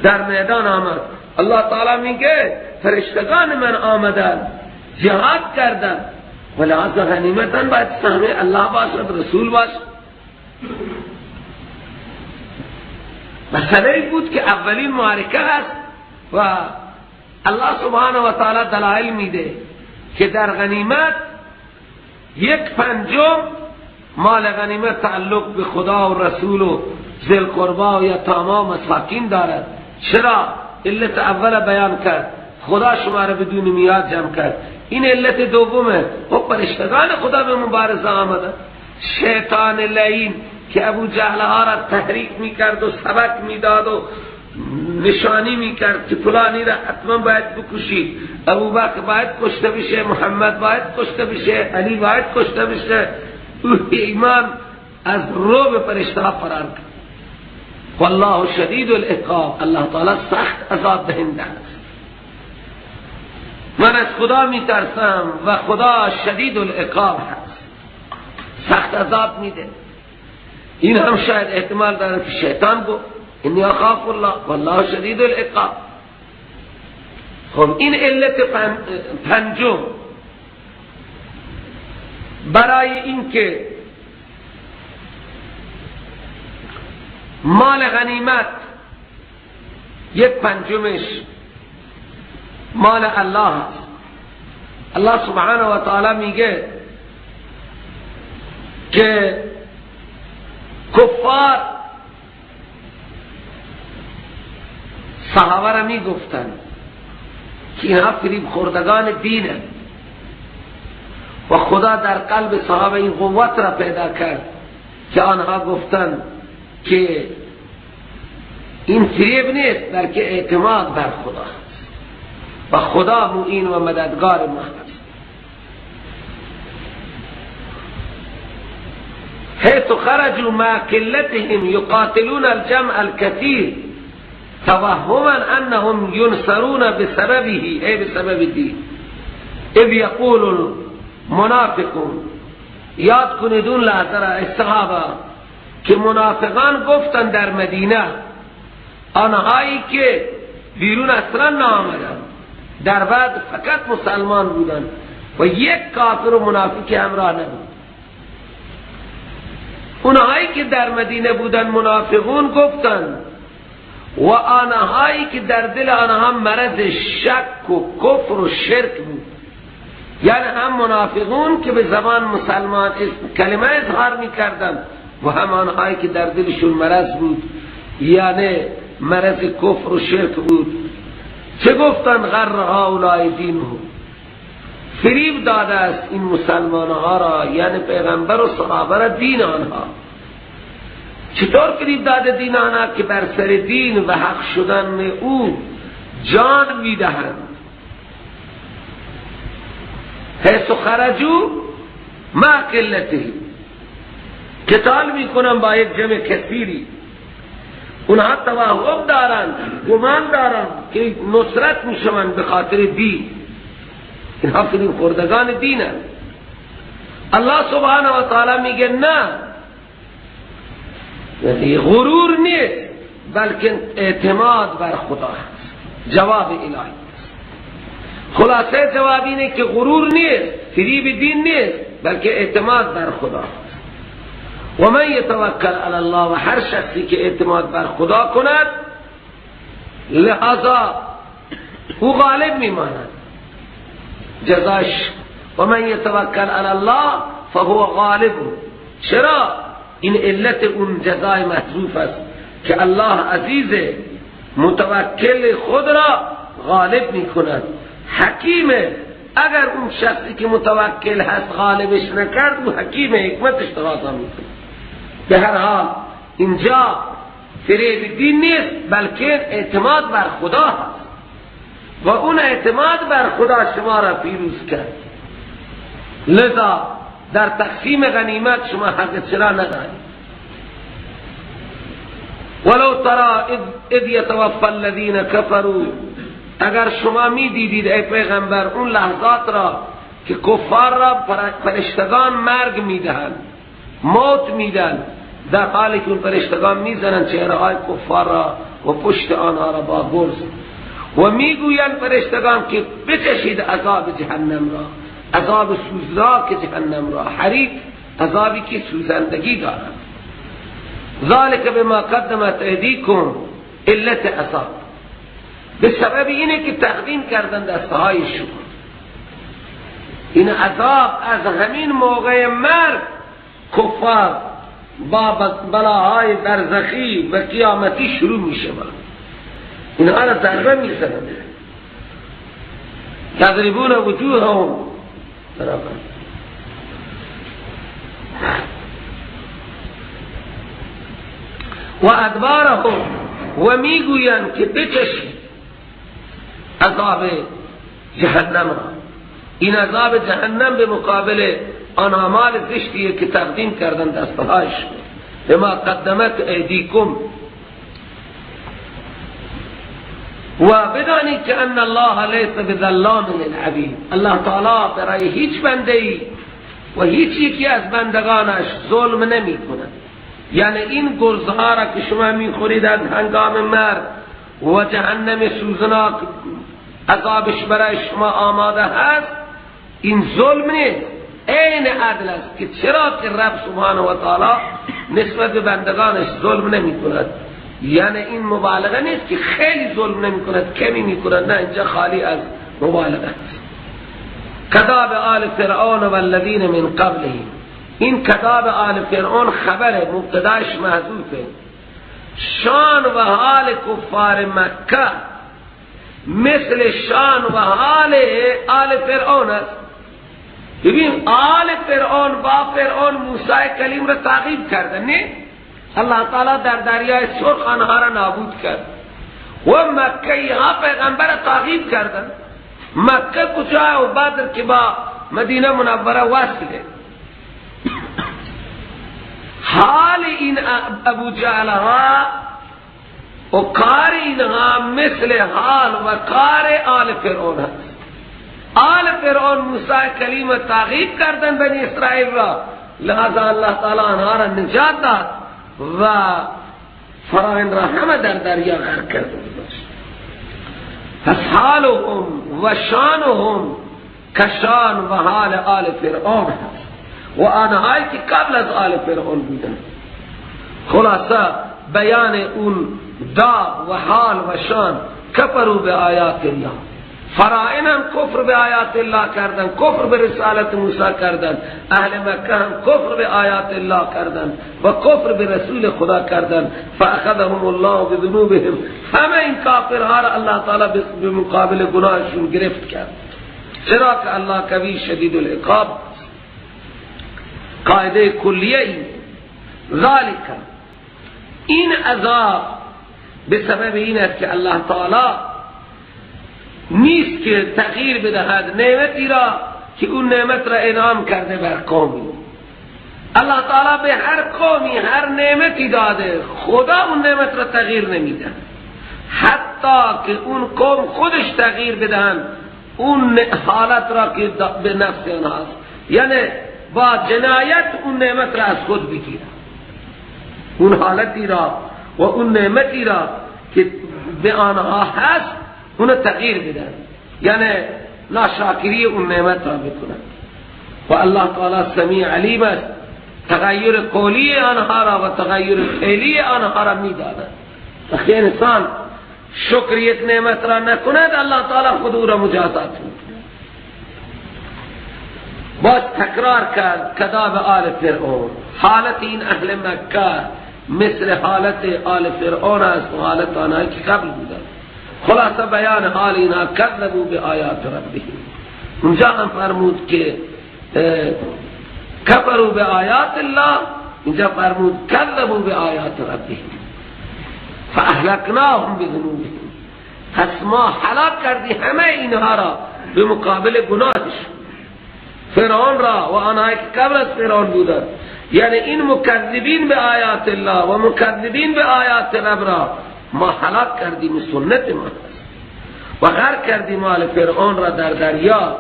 در میدان آمد، الله تعالی میگه فرشتگان من آمدن جهاد کردن، ولهذا غنیمتاً باید سهم الله باشد، رسول باشد. مسئله بود که اولین معرکه است و الله سبحانه و تعالی دلائل میده که در غنیمت 1/5 مال غنیمت تعلق به خدا و رسول و ذی القربا و یتاما و مساکین دارد. چرا؟ علت اول بیان کرد، خدا شما را بدون میعاد جمع کرد. این علت دومه، خب فرشتگان خدا به مبارزه آمده. شیطان لعین که ابو جهل ها را تحریک میکرد و سبک میداد و نشانی میکرد که فلانی را حتما باید بکشید، ابو بکر باید کشته بشه، محمد باید کشته بشه، علی باید کشته بشه، او ایمان از رو به فرشته ها فرار کرد. والله شدید العقاب، الله تعالی سخت عذاب دهنده است. من از خدا میترسم و خدا شدید العقاب هست، سخت عذاب میده. این هم شاید احتمال داره که شیطان گفت انی اخاف الله والله شدید العقاب. خب این علت پنجم برای اینکه مال غنیمت 1/5 مال الله است. الله سبحانه و تعالی میگه که کفار صحابه را میگفتند که اینها فریب خوردگان دینه و خدا در قلب صحابه این قوت را پیدا کرد که آنها گفتند که این فریب نیست بلکه اعتماد بر خدا است و خدا معین و مددگار ما است. حيث خرجوا مع قلتهم يقاتلون الجمع الكثير توهما انهم ينصرون بسببه، ای بسبب الدین. اذ یقول المنافقون، یاد کنید اون لحظه را صحابه که منافقان گفتن در مدینه، آنهایی که بیرون اصلا نآمدن، در بعد فقط مسلمان بودن و یک کافر و منافق همراه نبود. اونهایی که در مدینه بودن منافقون گفتن و آنهایی که در دل آنها مرض شک و کفر و شرک بود، یعنی هم منافقون که به زبان مسلمان کلمه اظهار میکردن و هم آنهایی که در دلشون مرض بود، یعنی مرض کفر و شرک بود. چه گفتن؟ غر هؤلاء دینهم، فریب داده است این مسلمانها را، یعنی پیغمبر و صحابه را، دین آنها. چطور فریب داده دین آنها؟ که بر سر دین و حق شدن او جان میدهند. حیث خرجوا مع قلته، قتال میکنن با یک جمع کثیری، اونها توهم دارند، گمان دارند که نصرت میشوند به خاطر دین. اینها فریب خوردگان دینند. الله سبحانه و تعالی میگه نه، یعنی غرور نیست بلکه اعتماد بر خدا هست. جواب الهی خلاصه جواب اینه که غرور نیست، فریب دین نیست، بلکه اعتماد بر خدا هست. و من یتوکل علی الله، و هر شخصی که اعتماد بر خدا کند لحاظا او غالب میماند. جزاش و من یتوکل علی الله فهو غالب. چرا؟ این علت اون جزای محذوف است که الله عزیز متوکل خود را غالب میکند، حکیمه. اگر اون شخصی که متوکل هست غالبش نکرد، او حکیمه، حکمتش تقاضا میکنه. به هر حال اینجا فریب دین نیست بلکه اعتماد بر خدا هست و اون اعتماد بر خدا شما را پیروز کرد. لذا در تقسیم غنیمت شما حق چرا ندارید. ولو ترى اذ یتوفى الذین کفروا، اگر شما می دیدید ای پیغمبر اون لحظات را که کفار را فرشتگان مرگ میدهند، موت میدن، در حالی که اون فرشتگان میزنند چهره های کفار را و پشت آنها را با گرز و میگویند فرشتگان که بچشید عذاب جهنم را، عذاب سوزناک جهنم را، حریق، عذابی که سوزندگی دارد. ذالک بما قدمت ایدیکم، علت عذاب به سبب اینه که تقدیم کردن دستهای شما. این عذاب از همین موقع مرگ کفار با بلاهای برزخی و قیامتی شروع می شود. اینها را ضربه می زنند، یضربون وجوههم و ادبارهم و میگویند که بچشید عذاب جهنم را. این عذاب جهنم به مقابل آن اعمال زشتیه که تقدیم کردن دستهایش، بما قدمت ایدیکم. و بدانید که ان الله لیس بظلام للعبید، الله تعالی برای هیچ بنده ای و هیچ یکی از بندگانش ظلم نمی کند. یعنی این گرزها را که شما میخورید از هنگام مرگ و جهنم سوزناک عذابش برای شما آماده هست، این ظلم نیست، عین عدل است که چرا که رب سبحانه و تعالی نسبت به بندگانش ظلم نمی کند. یعنی این مبالغه نیست که خیلی ظلم نمی کند، کمی می کند، نه، اینجا خالی از مبالغه است. کذاب آل فرعون والذین من قبلهم، این کذاب آل فرعون خبره، مبتداش محذوفه. شان و حال کفار مکه مثل شان و حال آل فرعون است. ببین آل فرعون با فرعون موسی کلیم را تعقیب کردن، نه؟ الله تعالی در دریای سرخ آنها را نابود کرد و مکه ها پیغمبر را تعقیب کردن. مکه کجا و بدر که با مدینه منوره وصله. حال این ابو جهل ها و کار اینها مثل حال و کار آل فرعون هست. آل فرعون موسی کلیم تعقیب کردن بنی اسرائیل را، لہذا الله تعالی آنها را نجات داد و فراعن را همه در دریا غرق کرد. پس حالهم و شانهم کشان و حال آل فرعون هست و آنهایی که قبل از آل فرعون بودند. خلاصه بیان اون داغ و حال و شان، کفروا به آیات الله، فراعن هم کفر به آیات الله کردن، کفر به رسالت موسی کردن، اهل مکه هم کفر به آیات الله کردن و کفر به رسول خدا کردن. فاخذهم الله بذنوبهم، همه این کافرها را الله تعالی به مقابل گناهشون گرفت کرد، چرا که الله قوی شدید العقاب. قاعده کلیه این ذالک، این عذاب به سبب این است که الله تعالی نیست که تغییر بدهد نعمتی را که اون نعمت را انعام کرده بر قومی. الله تعالی به هر قومی هر نعمتی داده، خدا اون نعمت را تغییر نمیده حتی که اون قوم خودش تغییر بدهند اون حالت را که به نفس آنهاست، یعنی با جنایت اون نعمت را از خود بگیره، اون حالتی را و اون نعمتی را که به آنها هست اونو تغییر بدن، یعنی ناشاکری اون نعمت را بکنن. و الله تعالی سمیع علیم است، تغییر قولی آنها را و تغییر فعلی آنها را میداند. وقتی انسان شکر یک نعمت را نکند، الله تعالی خود او را مجازات میکند. باز تکرار کرد کذاب آل فرعون، حالت این اهل مکه مثل حالت آل فرعون است و حالت آنهایی که قبل بودند. خلاصه بیان حال اینها، کذبوا به آیات ربهم. اونجا هم فرمود که کفروا به آیات الله، اینجا فرمود کذبوا به آیات ربهم فاهلکناهم بذنوبهم. پس ما هلاک کردی همه اینها را به مقابل گناهش، فرعون را و آنهایی که قبل از فرعون بودند. یعنی این مکذبین به آیات الله و مکذبین به آیات رب را ما هلاک کردیم، سنت ما هست، و غرق کردیم آل فرعون را در دریا.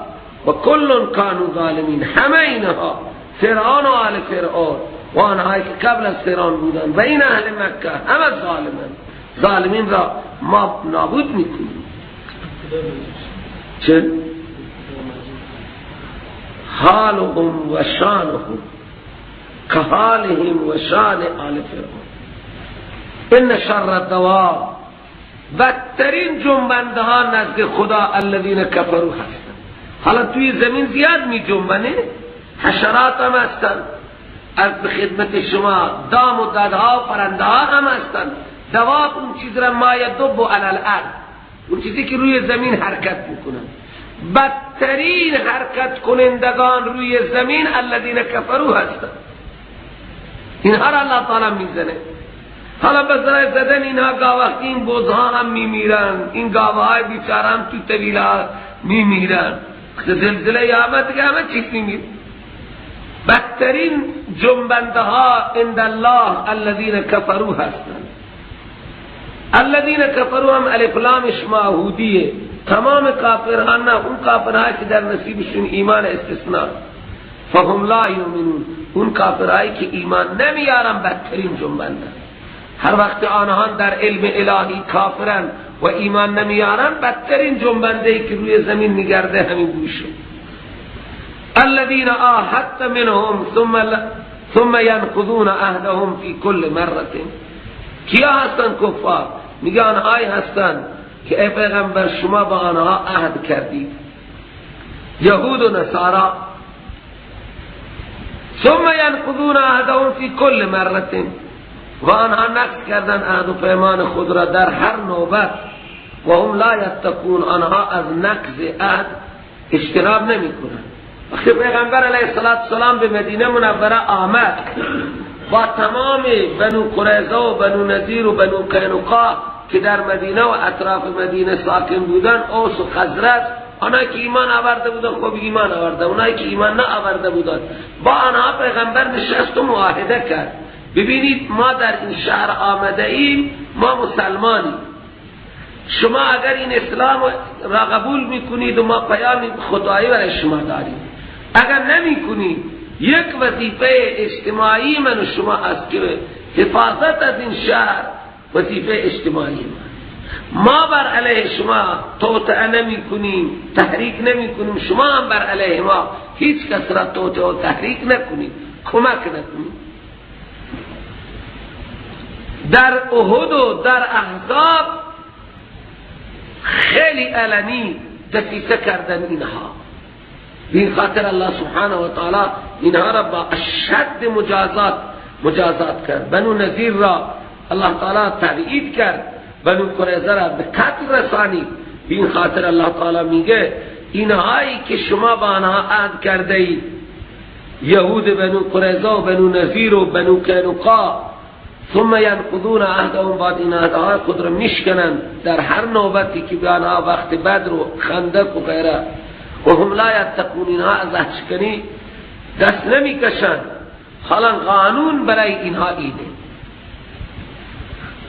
و کل کانوا ظالمین، همه اینها فرعون و آل فرعون و آنهایی که قبل از فرعون بودن و این اهل مکه همه ظالمن. ظالمین را ما نابود میکنیم. چه؟ حالهم و شانهم کحالهم و شان آل فرعون. ان شر الدواب، بدترین جنبنده ها نزد خدا الذین کفروا هستند. حالا توی زمین زیاد می جنبنه، حشرات هم هستند از خدمت شما، دام و دادها و پرنده ها هم هستند. دواب اون چیز را ما یدب علی الارض، اون چیزی که روی زمین حرکت میکنن. بدترین حرکت کنندگان روی زمین الذین کفروا هستند. اینها را الله تعالی میزنه. حالا بذرای زدن اینها گاه وقتی این بزها هم میمیرن، این گاوهای بیچاره هم تو طویله میمیرن. زلزله آمد که همه چیز میمیرن. بدترین جنبنده ها عند الله الذین کفروا هستند. الذین کفروا هم الف لامش معهودیه، تمام کافرها نه، اون کافرها که در نصیبشون ایمان استثناء، فهم لا یؤمنون، اون کافرهایی که ایمان نمیارن بدترین جنبنده. هر وقت آنها در علم الهی کافرن و ایمان نمیارن، بدترین جنبنده ای که روی زمین میگرده همین گوشه. الذين آهدت منهم ثم ينقضون عهدهم في كل مرة. کیا هستن کفار؟ میگه آنهایی هستن که ای پیغمبر شما با آنها عهد کردید، یهود و نصارا. ثم ينقضون عهدهم في كل مرة، و آنها نقض کردن عهد و پیمان خود را در هر نوبت. و هم لا یتقون، آنها از نقض عهد اجتناب نمی کنند. وقتی پیغمبر علیه السلام به مدینه منوره آمد با تمام بنو قریظه و بنو نضیر و بنو قینقاع که در مدینه و اطراف مدینه ساکن بودن، اوس و خزرج، آنها که ایمان آورده بودن خب ایمان آورده، اونایی که ایمان نه آورده بودن، با آنها پیغمبر نشست و معاهده کرد. ببینید ما در این شهر آمده ایم، ما مسلمانیم، شما اگر این اسلام را قبول میکنید و ما پیام خدایی برای شما داریم، اگر نمی کنید یک وظیفه اجتماعی من و شما است که حفاظت از این شهر وظیفه اجتماعی من. ما بر علیه شما توطئه نمی کنیم، تحریک نمی کنیم، شما هم بر علیه ما هیچ کس را توطئه و تحریک نکنید، کمک نکنید. در احد و در احزاب خیلی علنی دسیسه کردن اینها. به این خاطر الله سبحانه و تعالی اینها را با اشد مجازات کرد. بنو نضیر را الله تعالی تبعید کرد، بنو قریظه را به قتل رسانید. به این خاطر الله تعالی میگه اینهایی که شما با آنها عهد کرده اید، یهود بنو قریظه و بنو نضیر و بنو قینقاع، ثم ینقضون عهدهم، بعد این عهدهای خود را میشکنند در هر نوبتی که به آنها وقت بدر و خندق و غیره. و هم لا یتقون، اینها از عهد شکنی دست نمیکشند. حالا قانون برای اینها اینه،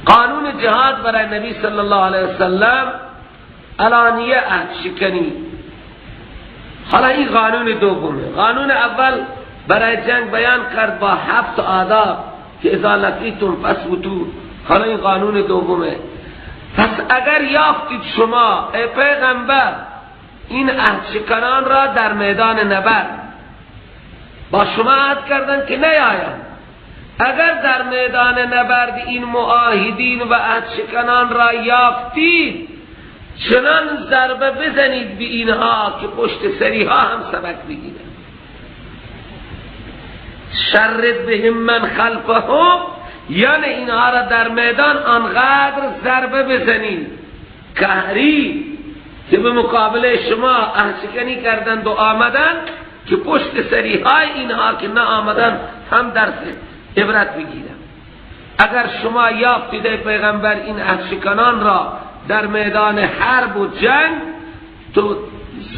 قانون جهاد برای نبی صلی الله علیه وسلم علانیه عهد شکنی. حالا این قانون دومه. قانون اول برای جنگ بیان کرد با 7 آداب که اذا لقیتم فاثبتوا. حالا این قانون دومه. پس اگر یافتید شما ای پیغمبر این عهد شکنان را در میدان نبرد، با شما عهد کردن که نیایند، اگر در میدان نبرد این معاهدین و عهد شکنان را یافتید، چنان ضربه بزنید به اینها که پشت سریها هم سبک بگیرند. شرد بهم من خلفهم، یعنی اینها را در میدان آنقدر ضربه بزنید قهری که به مقابله شما عهد شکنی کردند و آمدند که پشت سریهای اینها که نه آمدن هم درس عبرت بگیرند. اگر شما یافتید پیغمبر این عهد شکنان را در میدان حرب و جنگ، تو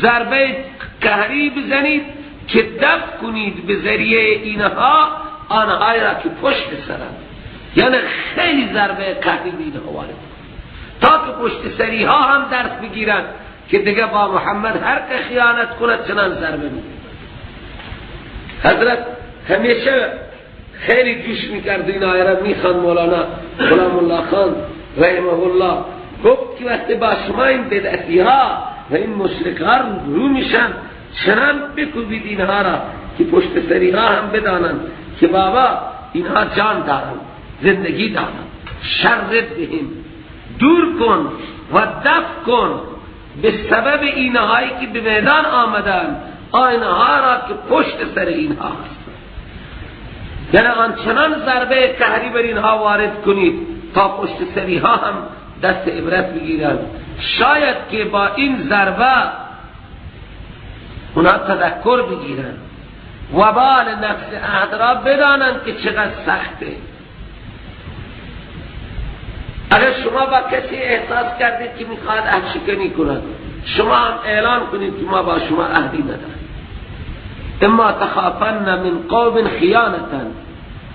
ضربه قهری بزنید که دفع کنید به ذریعه اینها آنهایی را که پشت سرند، یعنی خیلی ضربه قهری به اینها وارد تا که پشت سریها هم درس بگیرند که دیگه با محمد هر که خیانت کند چنان ضربه میده. حضرت همیشه خیلی جوش میکرد این آیه را میخوان. مولانا غلام الله خان رحمه الله گفت که وقتی با شما این بدعتی ها و این مشرک ها رو میشن، چنان بکوبید اینها را که پشت سری ها هم بدانند که بابا اینها جان دارن، زندگی دارن. شرد بهم، دور کن و دفع کن به سبب اینهایی که به میدان آمدن، آنها را که پشت سر اینها هستند. یعنی آنچنان ضربه قهری بر اینها وارد کنید تا پشت سری ها هم دست عبرت بگیرند. شاید که با این ضربه اونا تذکر بگیرند، وبال نفس عهد را بدانند که چقدر سخته. اگر شما با کسی احساس کردید که میخواد عهد شکنی کند، شما هم اعلان کنید که ما با شما عهدی نداریم. اما تخافن من قوم خیانتا،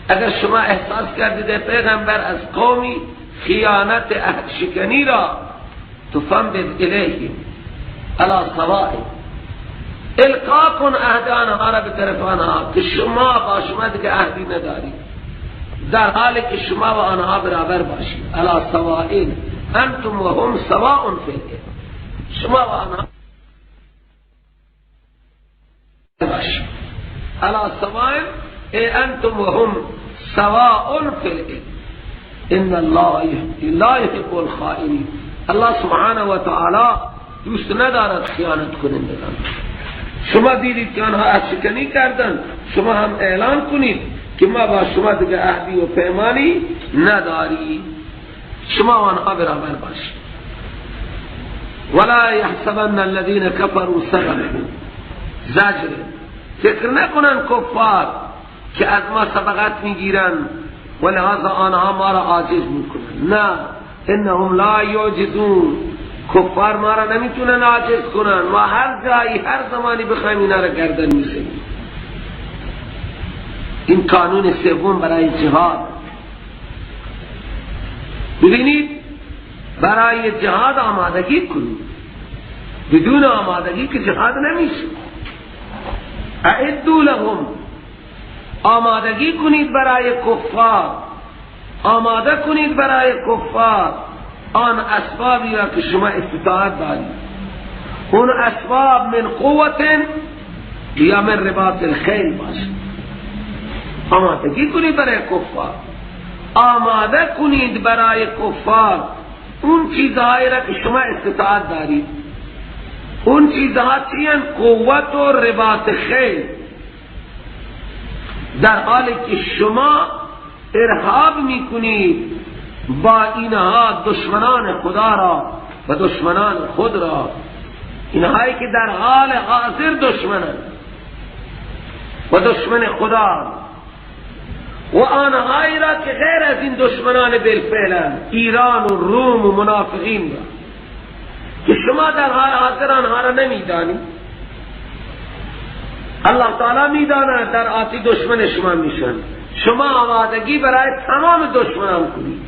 اگر شما احساس کردید پیغمبر از قومی خیانت عهد شکنی را، تفنبذ الیهم علی سواء، القا کن عهد آنها را به طرف آنها که شما با شما دیگه عهدی ندارید، در حالی که شما و آنها برابر باشید. علی سواء انتم و هم سواء فی الاثم، شما و آنها باشید. علی سواء انتم و هم سواء فی الاثم ان الله لا يحب الخائنین. الله سبحانه و تعالی دوست ندارد خیانت کنندگان. شما دیدید که آنها عهد شکنی کردند، شما هم اعلان کنید که ما با شما دیگه عهدی و پیمانی نداریم، شما و آنها برابر باشید. ولا يحسبن الذين كفروا سبقوا، زجر، فکر نکنن کفار که از ما سبقت میگیرن و لحاظ آنها ما را عاجز میکنن. نه، انهم لا یعجزون، کفار ما را نمیتونن عاجز کنن. ما هر جایی هر زمانی بخوایم اینا را گردن میزنیم. این قانون سوم برای جهاد. ببینید، برای جهاد آمادگی کنید، بدون آمادگی که جهاد نمیشه. اعدوا لهم، آمادگی کنید برای کفار، آماده کنید برای کفار آن اسبابی را که شما استطاعت دارید. اون اسباب من قوت یا من رباط الخیل باشه. آمادگی کنید برای کفار، آماده کنید برای کفار اون چیزهایی را که شما استطاعت دارید. اون چیزها چیان؟ قوت و رباط خیل. در حالی که شما ارهاب میکنید با اینها دشمنان خدا را و دشمنان خود را، اینهایی که در حال حاضر دشمنند و دشمن خدا، و آنهایی را که غیر از این دشمنان بالفعلند، ایران و روم و منافقین را که شما در حال حاضر آنها را نمیدانید. الله تعالی میداند در آتی دشمن شما میشن. شما آمادگی برای تمام دشمنان کنید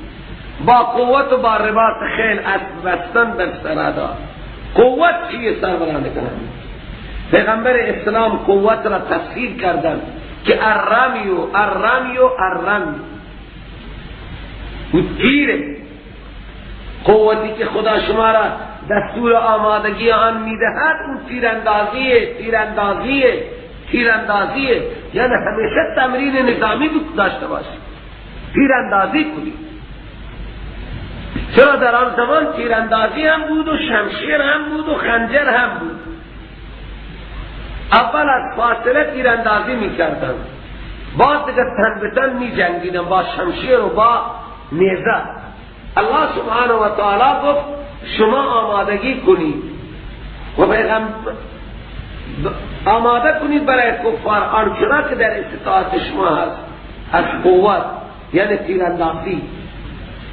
با قوت و با رباط خیل، اسب بستن بر سرادا. قوت چیه سروران کنند؟ پیغمبر اسلام قوت را تفسیر کردن که الرمی و الرمی و الرمی، و تیره. قوتی که خدا شما را دستور آمادگی آن میدهد اون تیراندازیه، تیراندازیه، تیراندازیه. یعنی همیشه تمرین نظامی داشته باشید، تیراندازی کنید. چرا در آن زمان تیراندازی هم بود و شمشیر هم بود و خنجر هم بود. اول از فاصله تیراندازی میکردن، بعد دیگه تن به تن میجنگیدن با شمشیر و با نیزه. الله سبحانه و تعالی گفت شما آمادگی کنید و پیغمبر آماده کنید برای کفار آنچنان که در استطاعت شما هست از قوت، یعنی تیراندازی،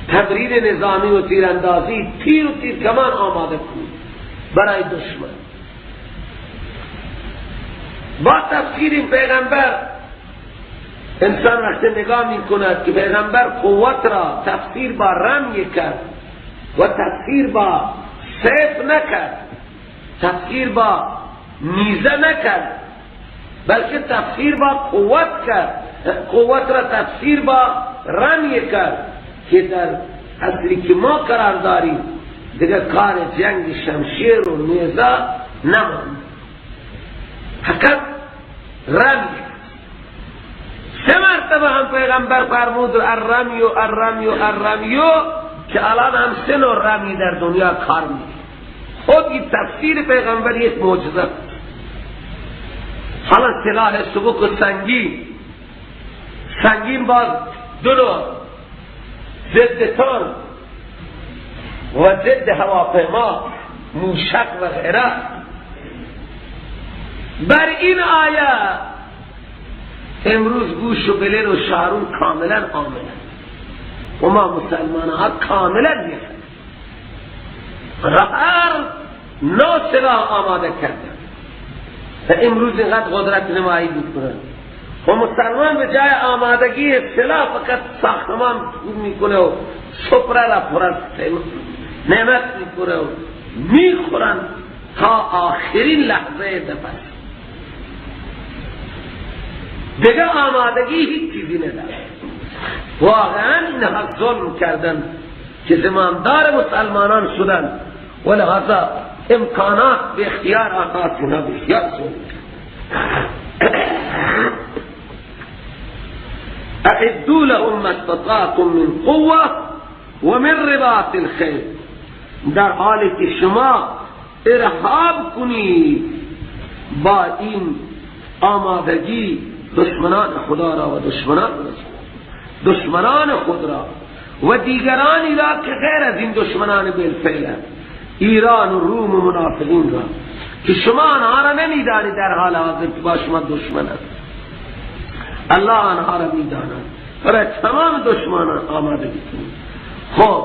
تمرین نظامی و تیراندازی، تیر و تیر کمان آماده کنید برای دشمن. با تفسیر این پیغمبر انسان وقتی نگاه می کند که پیغمبر قوت را تفسیر با رمی کرد و تفسیر با سیف نکرد، تفسیر با نیزه نکرد، بلکه تفسیر با قوت کرد. قوت را تفسیر با رمی کرد که در اصلی که ما قرار داریم دیگه کار جنگ شمشیر و نیزه نماند، فقط رمی. سه مرتبه هم پیغمبر فرمود الرمی و الرمی و الرمی، که الان هم سه نوع رمی در دنیا کار میکنه. خود این تفسیر پیغمبر یک معجزه. حالا سلاح سبک و سنگین، سنگین باز دو نوع، ضد تانک و ضد هواپیما، موشک و غیره. بر این آیه امروز گوش و بلر و شارون کاملا آمنه و ما مسلمان ها کاملا میخوان هر نوع سلاح آماده کردن و امروز اینقدر قدرت نمایی میکنن و مسلمان به جای آمادگی سلاح فقط ساختمان میکنه و سفره را پر از نعمت میکنه و میخورن تا آخرین لحظه نفس. دیگه آمادگی هیچ چیزی نداره. واقعا اینها ظلم کردن که زمامدار مسلمانان شدن و لحاظا امکانات به اختیار آنها، اینها بسیار ظلم کردن. اعدوا لهم ما استطعتم من قوة ومن رباط الخیل، در حالی که شما ارهاب کنید با این آمادگی دشمنان خدا را و دشمنان دشمنان خود را و دیگرانی را که غیر از این دشمنان بالفعل، ایران و روم و منافقین را که شما آنها را نمیدانید در حال حاضر که با شما دشمن است، الله آنها را میداند. برای تمام دشمنان آمادگی کنید. خب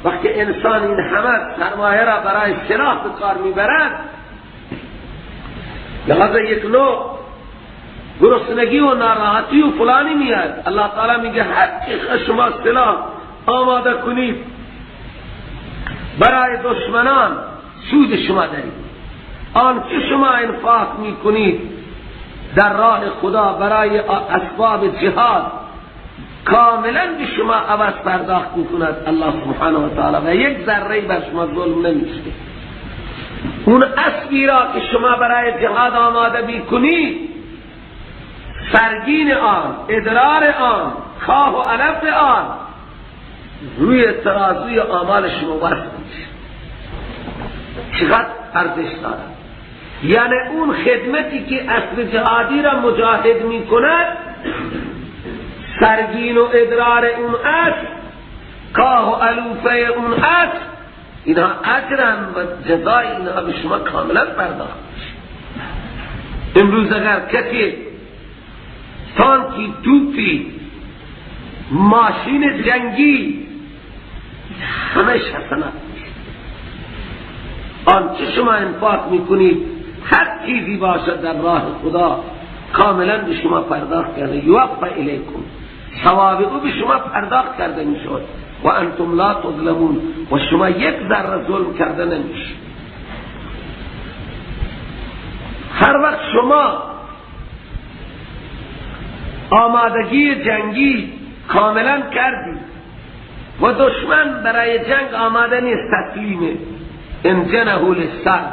وقتی انسان این همه سرمایه را برای سلاح به کار میبرد، لحاظ یک نوع گرسنگی و ناراحتی و فلانی میاد. الله تعالی میگه هر چی شما سلاح آماده کنید برای دشمنان سود شما دارید، آنچه شما انفاق میکنید در راه خدا برای اسباب جهاد کاملا به شما عوض پرداخت میکند الله سبحانه و تعالی و یک ذره بر شما ظلم نمیشه. اون اسبی را که شما برای جهاد آماده میکنید، سرگین آن، ادرار آن، کاه و علف آن روی ترازوی اعمال شما وزن میشه. چقدر ارزش دارد. یعنی اون خدمتی که اسب جهادی را مجاهد میکند، سرگین و ادرار اون اسب، کاه و علوفه اون اسب، اینها اجرن و جزای اینها به شما کاملا پرداخت میشه. امروز اگر کسی تانکی، توپی، ماشین جنگی، همش حسنات میشه. آنچه شما انفاق میکنید هر چیزی باشد در راه خدا کاملا به شما پرداخت کرده، یوفى الیکم، ثواب او به شما پرداخت کرده میشد و انتم لا تظلمون، و شما یک ذره ظلم کرده نمیشه. هر وقت شما آمادگی جنگی کاملا کردید و دشمن برای جنگ آماده نیست، تسلیمه، انجنه للسلم،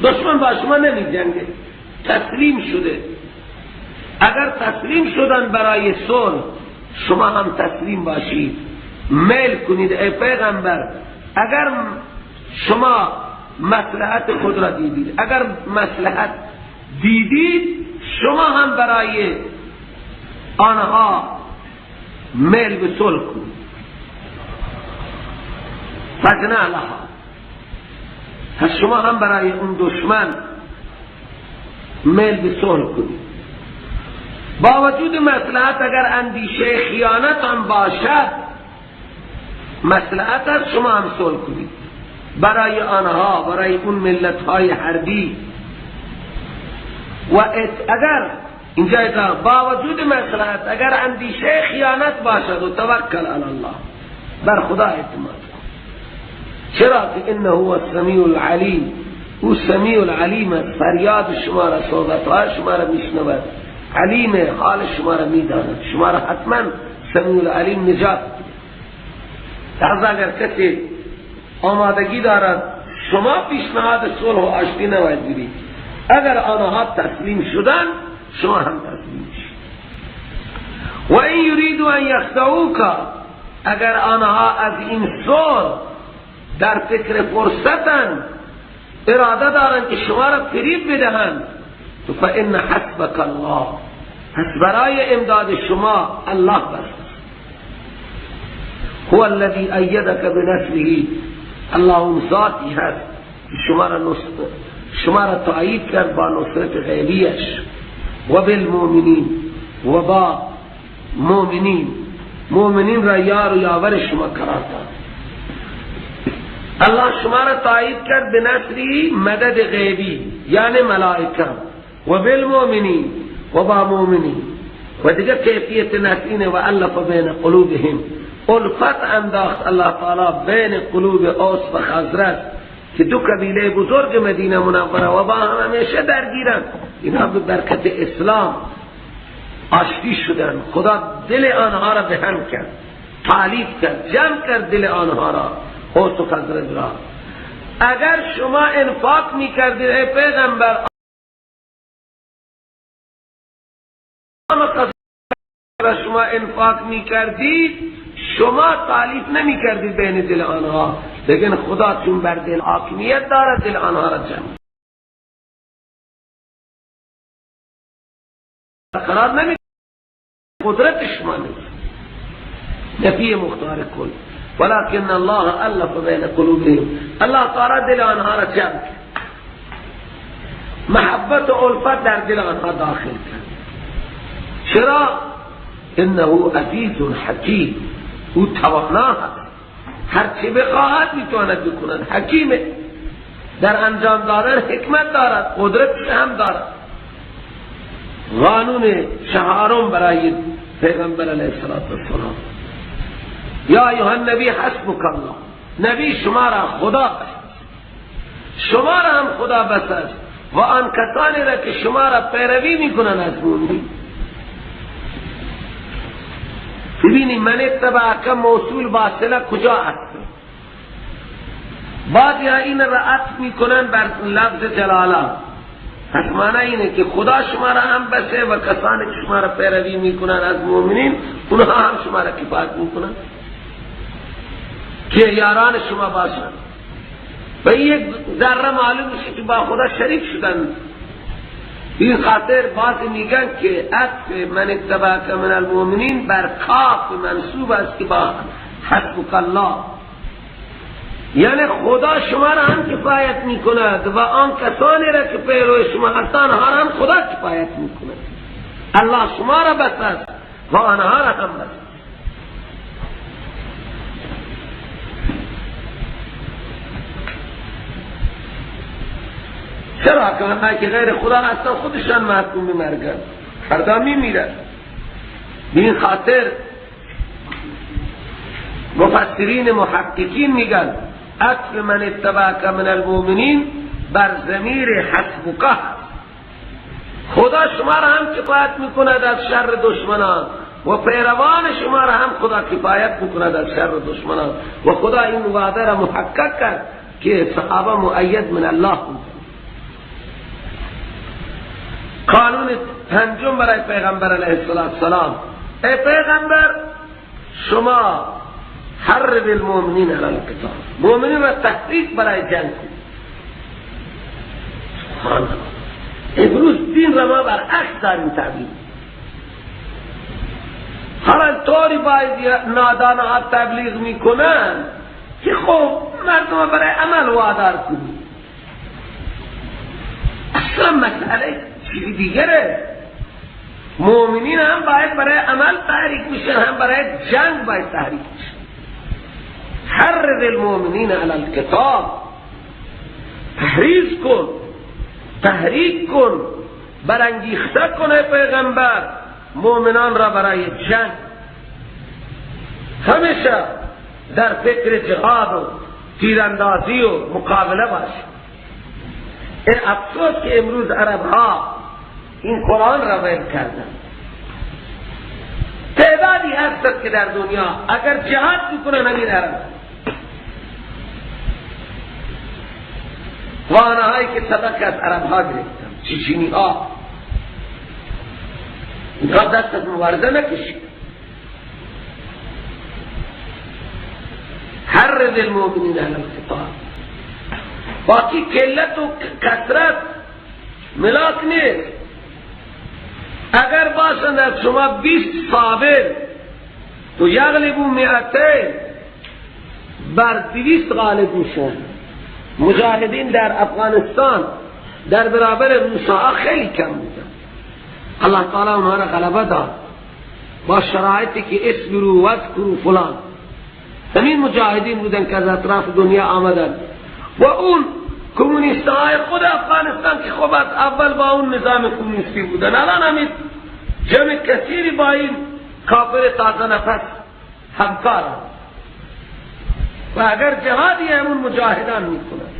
دشمن با شما نمی جنگه، تسلیم شده. اگر تسلیم شدن برای صلح، شما هم تسلیم باشید، میل کنید ای پیغمبر، اگر شما مصلحت خود را دیدید، اگر مصلحت دیدید شما هم برای آنها میل به صلح کنید. فجنح لها، پس شما هم برای اون دشمن میل به صلح کنید. با وجود مصلحت اگر اندیشه خیانت هم باشد، مصلحت است شما هم صلح کنید برای آنها، برای اون ملت های حربی. و اگر اینجا با وجود مصلحت اگر اندیشه خیانت باشد، و توکل علی الله، بر خدا اعتماد کن. چرا که انه هو السمیع العلیم، او سمیع العلیم است، فریاد شما را، صحبت‌های شما را میشنود، علیم، حال شما را میداند، شما را حتما سمیع العلیم نجات میده. لحظه اگر کسی آمادگی دارد، شما پیشنهاد صلح و آشتی نباید بدید. اگر آنها تسلیم شدن، شما هم تسلیم شید. و این یریدوا ان یخدعوک، اگر آنها از این صلح در فکر فرصتن، اراده دارند که شما را فریب بدهند، تو فان حسبک الله، پس برای امداد شما الله بس. هو الذی ایدک بنصره، الله اون ذاتی هست شما را تایید کرد با نصرت غیبیش، و بالمؤمنین، و با مؤمنین، مؤمنین را یار و یاور شما قرار داد. الله شما را تایید کرد به نصری، مدد غیبی یعنی ملائکه، و بالمؤمنین، و با مؤمنین. و دیگه کیفیت نصرینه و الف بین قلوبهم، الفت انداخت الله تعالی بین قلوب اوس و خزرج که دو قبیله بزرگ مدینه منوره و با هم همیشه درگیرن، اینها به برکت اسلام آشتی شدن. خدا دل آنها را به هم کرد، تالیف کرد، جمع کرد دل آنها را، اوس و خزرج را. اگر شما انفاق میکردید ای پیغمبر، شما انفاق میکردید، شما تالیف نمیکردید بین دل آنها، لیکن خدا چون بر دل حاکمیت دارد، دل آنها را جمع قرار نمی، قدرت شما نیست، نفی مختار کل. ولكن الله الف بین قلوبهم، الله تعالی دل آنها را جمع کرد، محبت و الفت در دل آنها داخل کرد. چرا؟ انه عزیز حکیم، او توانا هست، هر چه بخواهد میتواند بکند، حکیمه، در انجام دادن حکمت دارد، قدرت هم دارد. قانون چهارم برای پیغمبر علیه السلام، یا ایها النبی حسبک الله، نبی شما را خدا بس، شما را هم خدا بس است و آن کسانی را که شما را پیروی میکنند از مؤمنین. ببینی من اتبعک موصول با صله کجا است؟ بعضی ها این را عطف میکنن بر لفظ جلاله، پس معنی اینه که خدا شما را هم بسه و کسانی که شما را پیروی میکنن از مؤمنین، اونها هم شما را کفایت میکنن که یاران شما باشن. و یک ذره معلوم میشه که با خدا شریک شدن. این خاطر بعضی میگن که عطف من اتبعک من المؤمنین بر کاف منصوب است که با حسبک الله، یعنی خدا شما را هم کفایت میکند و آن کسانی را که پیرو شما هستند آنها را هم خدا کفایت میکند. الله شما را بس است و آنها را هم بس. چرا که آنهایی که غیر خدا هستند خودشان محکوم به مرگند، فردا میمیرند. به این خاطر مفسرین محققین میگن عطف من اتبعک من المؤمنین بر ضمیر حسبک هست. خدا شما را هم کفایت میکند از شر دشمنان و پیروان شما را هم خدا کفایت میکند از شر دشمنان. و خدا این وعده را محقق کرد که صحابه مؤید من الله بود. قانون پنجم برای پیغمبر علیه السلام، ای پیغمبر شما حرض المؤمنین علی القتال، مؤمنین را تحریک برای جنگ کن. سبحان الله، امروز دین را ما برعکس داریم تعبیر. حالا طوری باید نادان ها تبلیغ میکنن که خب مردم برای عمل وادار کنی. اصلا مسئله چیزی دیگره. مؤمنین هم باید برای عمل تحریک میشن، هم برای جنگ باید تحریک میشن. حرض المؤمنین علی القتال، تحریز کن، تحریک کن، برانگیخته کنه پیغمبر مؤمنان را برای جنگ. همیشه در فکر جهاد و تیراندازی و مقابله باشه. این افسوس که امروز عرب ها این قرآن را ول کردن. تعدادی هست که در دنیا اگر جهاد میکنن همین عرب و آنهایی که سبق از عرب ها گرفتن، چیچینی ها، اینها دست از مبارزه نکشید. حرض المؤمنین علی القتال. باقی قلت و کثرت ملاک نیست. اگر باشند از شما 20 صابر تو یغلبو 200 بر 200 غالب میشن. مجاهدین در افغانستان در برابر روس‌ها خیلی کم بودن. الله تعالی اونها را غلبه داد با شرایطی که اصبروا واذکروا فلان. همین مجاهدین بودن که از اطراف دنیا آمدن و اون کمونیست های خود افغانستان که خب از اول با اون نظام کمونیستی بودن، الان همین جمع کثیری با این کافر تازه نفس همکارن و اگر جهادی همون مجاهدان میکنن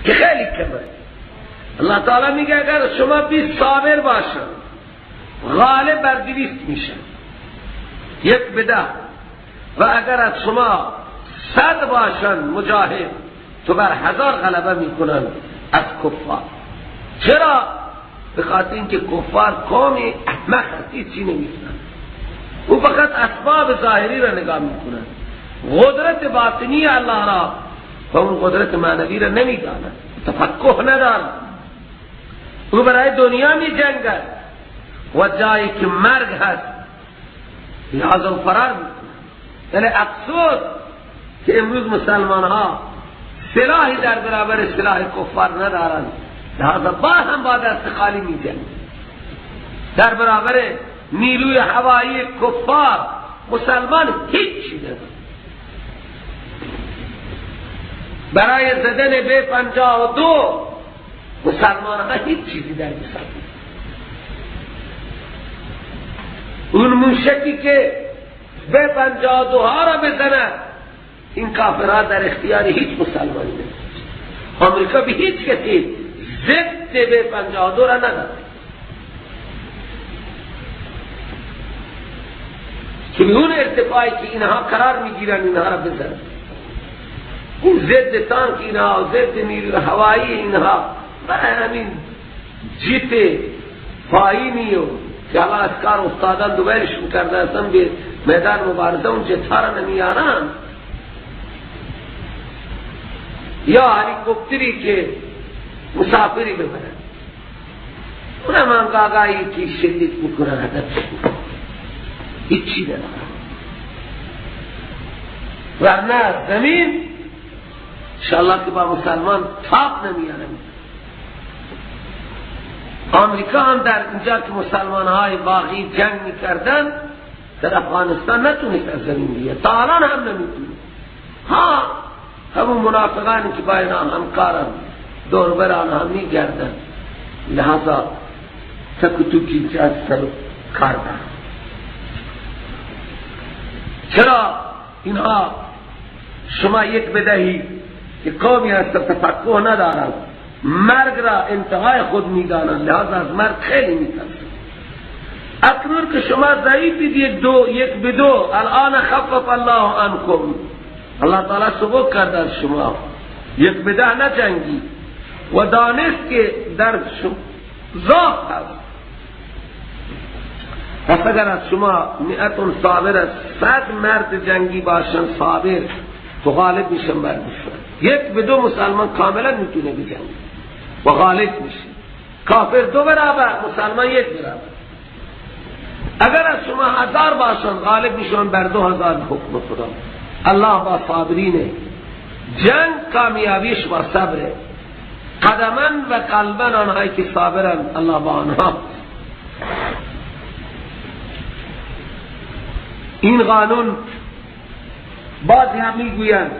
که خیلی کمه. الله تعالی میگه اگر شما 20 صابر باشن غالب بر 200 میشن، 1 به 10. و اگر از شما 100 باشن مجاهد تو بر 1000 غلبه میکنن از کفار. چرا؟ به خاطر اینکه کفار قوم احمق هست، هیچی نمیفهمن. او فقط اسباب ظاهری را نگاه میکنن، قدرت باطنی الله را و اون قدرت معنوی را نمیدانند، تفقه ندارند. او برای دنیا می جنگد و جایی که مرگ هست لحاظا فرار میکنه. یعنی افسوس که امروز مسلمان ها سلاحی در برابر سلاح کفار ندارند، لحاظا با هم با دست خالی می جنگند. در برابر نیروی هوایی کفار مسلمان هیچی ندارد. برای زدن ب-52 مسلمان ها هیچ چیزی در بساط. اون موشکی که ب-52 ها را بزند این کافرها در اختیار هیچ مسلمانی نیست. آمریکا به هیچ کسی ضد ب-52 را ندارد که به اون ارتفاعی که اینها قرار میگیرن اینها را بزنند. این ضد تانک اینها، ضد نیروی هوایی اینها، برای همین جیت پایینی و که حالا از کار افتادن دوبارشون کرده اصلا به میدان مبارزه اون جتها را نمیارن، یا هلیکوپتری که مسافری ببرن، اونم هم گاگایی که شلیک میکنن هدف هیچی ندارن. ورنه زمین انشاءالله که با مسلمان تاپ نمیارن. آمریکا هم در اینجا که مسلمان های باغی جنگ میکردن در افغانستان نتونست از زمین بیاد، تا الان هم نمیتونه. ها همون منافقانی که با اینا همکارن دور بر آنها میگردن، لحاظا تک و توکی از سر کار دارن. چرا اینها شما یک بدهی که قومی هستن تفقه ندارند، مرگ را انتهای خود میدانند، لحاظا از مرگ خیلی میترسند. اکنون که شما ضعیفید 1 به 2، الان خفف الله عنکم، الله تعالی سبک کرد از شما، 1 به 10 نجنگی و دانست که در شما ضعف هست. پس اگر از شما 100 صابر، 100 مرد جنگی باشن صابر، تو غالب میشن بر دشمن. 1 به 2 مسلمان کاملا میتونه بجنگه و غالب میشه. کافر 2 برابر، مسلمان 1 برابر. اگر از شما 1000 باشن غالب میشن بر 2000 حکم خدا. الله با صابرینه. جنگ کامیابیش با صبره. قدما و قلبا آنهایی که صابرن الله با آنها. این قانون بعضی هم میگویند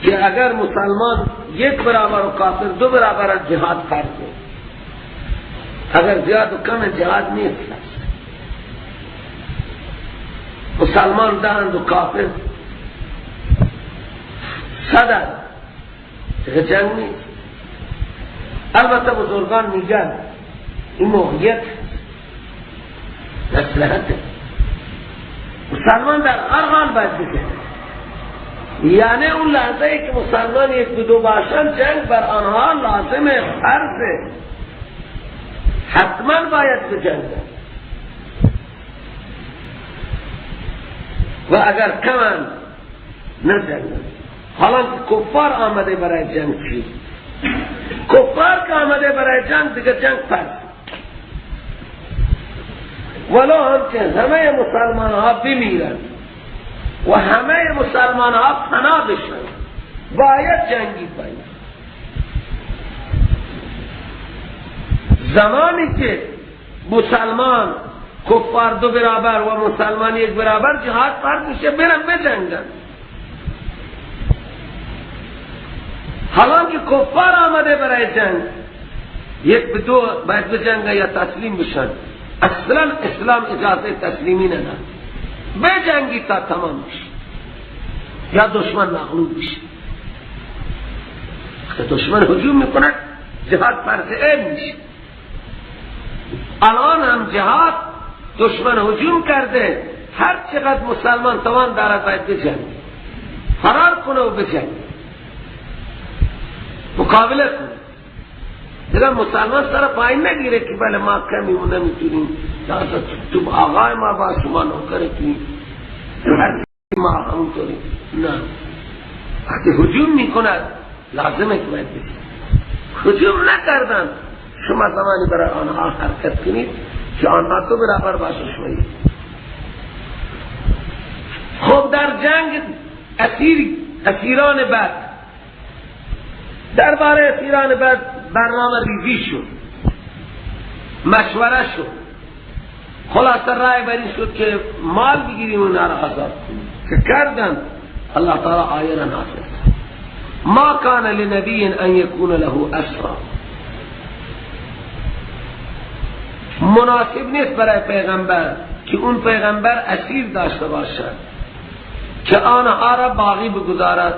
که اگر مسلمان 1 برابر و کافر 2 برابر جهاد فرضه، اگر زیاد و کم جهاد نیست. مسلمان 10 و کافر 100 جنگ نیست. البته بزرگان میگن این موقعیت مصلحته، مسلمان در هر حال باید بجنگه. یعنی اون لحظه ای که مسلمان یک به دو باشن، جنگ بر آنها لازمه، فرضه، حتما باید بجنگن. و اگر کمن نجنگن. حالا کفار آمده برای جنگ چی؟ کفار که آمده برای جنگ دیگه جنگ فرض. ولو هم که همه مسلمان ها بمیرن و همه مسلمان ها فنا بشن، باید جنگی باید. زمانی که مسلمان کفار دو برابر و مسلمان یک برابر، جهاد فرض میشه، برن بجنگن. حالا که کفار آمده برای جنگ، یک به دو باید بجنگن یا تسلیم بشن. اصلا اسلام اجازه تسلیمی نداره، بجنگی تا تمام بشه یا دشمن مغلوب بشه. دشمن هجوم میکنه، جهاد فرض عین میشه. الان هم جهاد دشمن هجوم کرده، هر چقدر مسلمان توان دارد باید بجنگه، فرار کنه و بجنگه، مقابله کنه. دیگه مسلمان سر پایین نگیره که بله ما کمی و نمیتونیم، تو آقای ما با شما نوکر تویم، هر ما همونطوری. نه، وقتی هجوم میکند لازمه که باید بجنگه. هجوم نکردن، شما زمانی برای آنها حرکت کنید که آنها تو برابر باشه شما. خب در جنگ اسیران بد، درباره اسیران بد برنامه ریزی شد، مشوره شد، خلاصه رای بر این شد که مال بگیریم و اونا را آزاد کنیم، که کردن. الله تعالی آیه را نازل کرد: ما کان لنبی ان یکون له اسرا. مناسب نیست برای پیغمبر که اون پیغمبر اسیر داشته باشد که آنها را باقی بگذارد،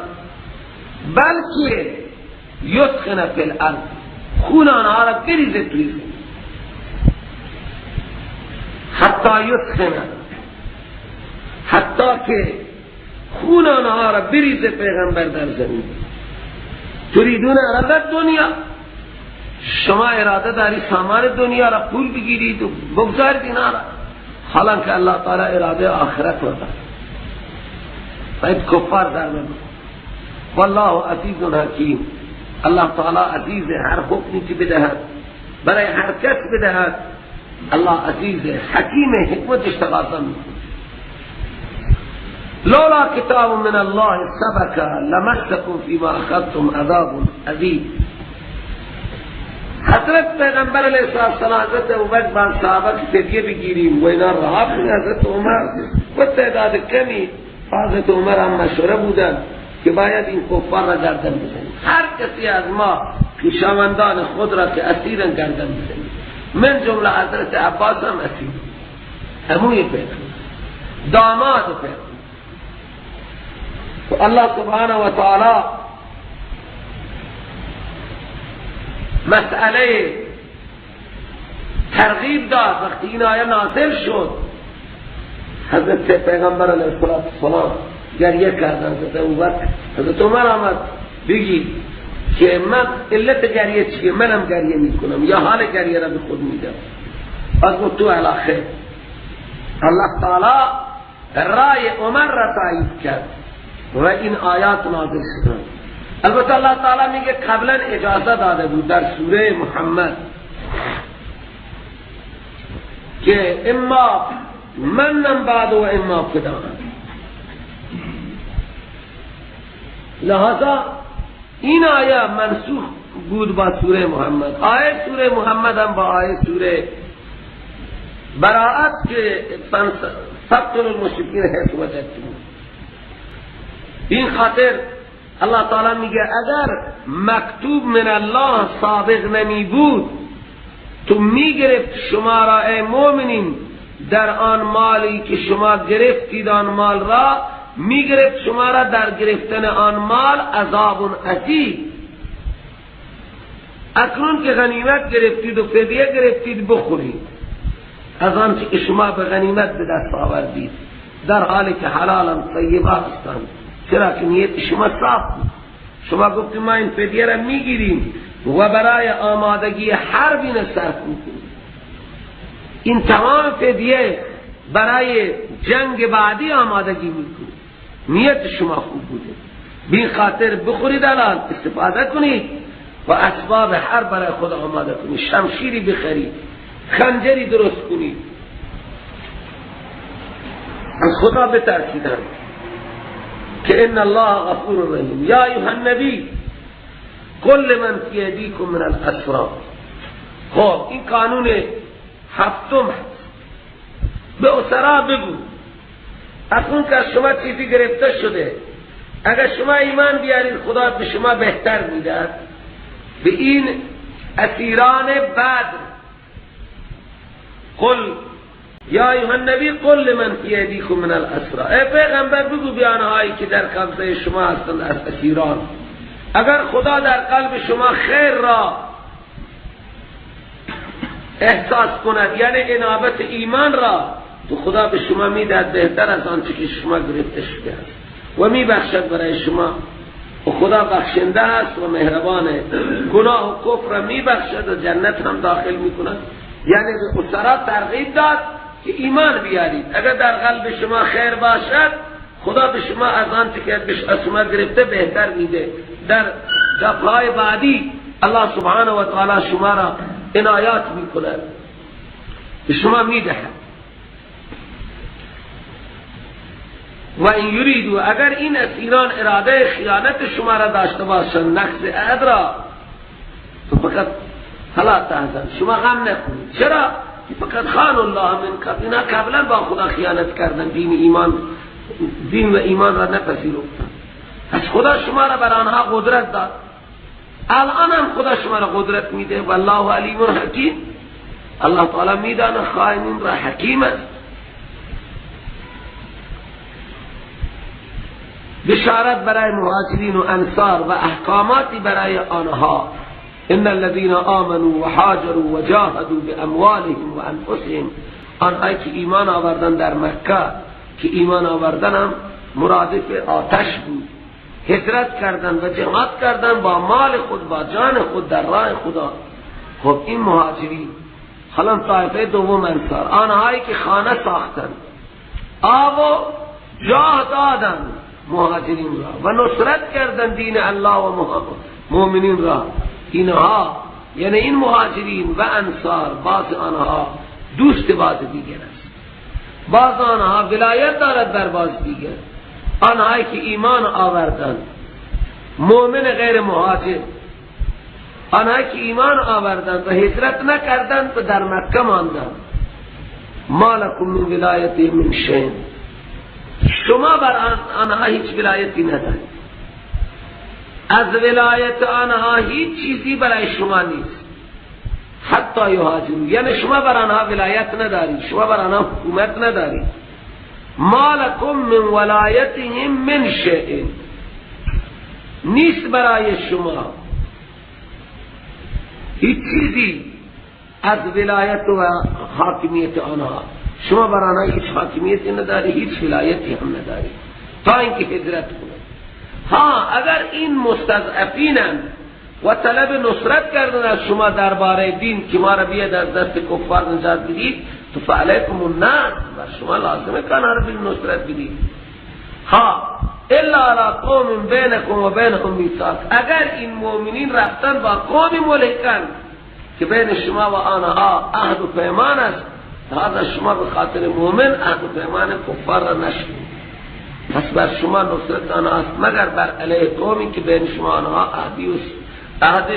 بلکه یسخن فی الارض، خون آنها را بریزه توی زمین، حتی یسخن، حتی که خون آنها را بریزه پیغمبر در زمین. تریدون عرض دنیا، شما اراده داری سامان دنیا را پول بگیرید و بگذارید اینا را، حالا که الله تعالی اراده آخرت را دارد، باید کفار در بگذارید. والله عزیز حکیم. الله تعالی عزیز، هر حکمی که بدهد برای هر کس بدهد، الله عزیز حکیم، حکمتش تقاضا میکنه. لولا کتاب من الله سبق لمسکم فیما اخذتم عذاب عظیم. حضرت پیغمبر علیه السلام حضرت ابوبکر با صحابه که فدیه بگیریم و اینا رها کنیم، حضرت عمر و تعداد کمی حضرت عمر هم مشوره بودن که باید این کفار را گردن بزنیم، هر کسی از ما خویشاوندان خود را که اسیرن گردن بزنیم. من جمله حضرت عباس هم اسیر، عموی پیغمبر، داماد پیغمبر. الله سبحانه و تعالی مسئله ترغیب داد. وقتی این آیه نازل شد، حضرت پیغمبر علیه السلام گریه کردن. حضرت ابوبکر، حضرت عمر آمد بگی که من علت گریه چیه، منم گریه میکنم یا حال گریه را به خود میدم. از تو علاقه الله تعالی رای عمر را تایید کرد و این آیات نازل شدن. البته الله تعالی میگه قبلا اجازه داده بود در سوره محمد که اما منم بعد و اما فداء. لہذا این آیه منسوخ بود با سوره محمد. آیه سوره محمد هم با آیه سوره براءت که فاقتلوا المشرکین حیث وجدتموهم. این خاطر الله تعالی میگه اگر مکتوب من الله سابق نمی بود، تو میگرفت شما را ای مؤمنین در آن مالی که شما گرفتید، آن مال را میگرفت شما را در گرفتن آن مال عذاب عظیم. اکنون که غنیمت گرفتید و فدیه گرفتید بخورید از آنچه که شما به غنیمت به دست آوردید، در حالی که حلالا طیبا هستند، چرا که نیت شما صاف بود. شما گفتید ما این فدیه را میگیریم و برای آمادگی حرب این صرف میکنیم. این تمام فدیه برای جنگ بعدی آمادگی میکنید، نیت شما خوب بوده، بی خاطر بخورید، الان استفاده کنید و اسباب حرب برای خود آماده کنید، شمشیری بخرید، خنجری درست کنید، از خدا بترسیدن که ان الله غفور رحیم. یا ایها النبی قل لمن فی ایدیکم من الاسری. خب این قانون هفتم هست. به اسرا بگو اکنون که از شما چیزی گرفته شده، اگر شما ایمان بیارید خدا به شما بهتر میدهد. به این اسیران بدر قل یا ایها النبی قل لمن فی ایدیکم من الاسری، ای پیغمبر بگو به آنهایی که در قبضه شما هستند از اسیران، اگر خدا در قلب شما خیر را احساس کند، یعنی انابت ایمان را، تو خدا به شما میدهد بهتر از آنچه که شما گرفته شده است و میبخشد برای شما، و خدا بخشنده است و مهربانه، گناه و کفر را میبخشد و جنت هم داخل میکند. یعنی به اسرا ترغیب داد که ایمان بیارید، اگر در قلب شما خیر باشد خدا به شما از آنچه که از شما گرفته بهتر میده. در دفعه بعدی الله سبحانه و تعالی شما را عنایات میکند، به شما میدهد. و این یریدو، اگر این اسیران اراده خیانت شما را داشته باشند، نقض عهد را، تو فقط فلا تحزن، شما غم نکنید. چرا؟ فقط خان الله من قبل، اینا قبلا با خدا خیانت کردن، دین و ایمان را نپذیرفتند. پس خدا شما را بر آنها قدرت داد، الان هم خدا شما را قدرت میده. والله علیم حکیم، الله تعالی میدانه خائنین را، حکیم است. بشارت برای مهاجرین و انصار و احکاماتی برای آنها. ان الذين آمنوا وهاجروا وجاهدوا باموالهم وانفسهم، آنهایی که ایمان آوردن در مکه، که ایمان آوردن هم مرادف آتش بود، هجرت کردن و جهاد کردن با مال خود، با جان خود در راه خدا. خب این مهاجرین. حالا طایفه دوم انصار، آنهایی که خانه ساختن، آب و جاه دادن مهاجرین را و نصرت کردن دین الله و مؤمنین را، اینها یعنی این مهاجرین و انصار بعض آنها دوست بعض دیگر است، بعض آنها ولایت دارد بر بعض دیگر. آنهایی که ایمان آوردند، مؤمن غیر مهاجر، آنهایی که ایمان آوردند و هجرت نکردند و در مکه ماندند، ما لکم من ولایت من شیء، شما بر آنها هیچ ولایتی ندارید، از ولایت آنها هیچ چیزی برای شما نیست. حتی یهاجروا، یعنی شما بر آنها ولایت ندارید، شما بر آنها حکومت ندارید. ما لکم من ولایتهم من شیء، نیست برای شما هیچ چیزی از ولایت و حاکمیت آنها، شما بر آنها هیچ حاکمیتی نداری، هیچ ولایتی هم نداری تا اینکه هجرت کنند. ها اگر این مستضعفینند و طلب نصرت کردن از شما درباره دین که ما را بیاد از دست کفار نجات بدید، تو فعلیکم النار، بر شما لازمه که آنها را نصرت بدید. ها الا علی قوم بینکم و بینهم میثاق، اگر این مؤمنین رفتن با قوم ملکن که بین شما و آنها عهد و پیمان است، لہذا شما به خاطر مؤمن عهد و پیمان کفار را نشکنید. پس بر شما نصرت آنها است مگر بر علیه قومی که بین شما آنها عهد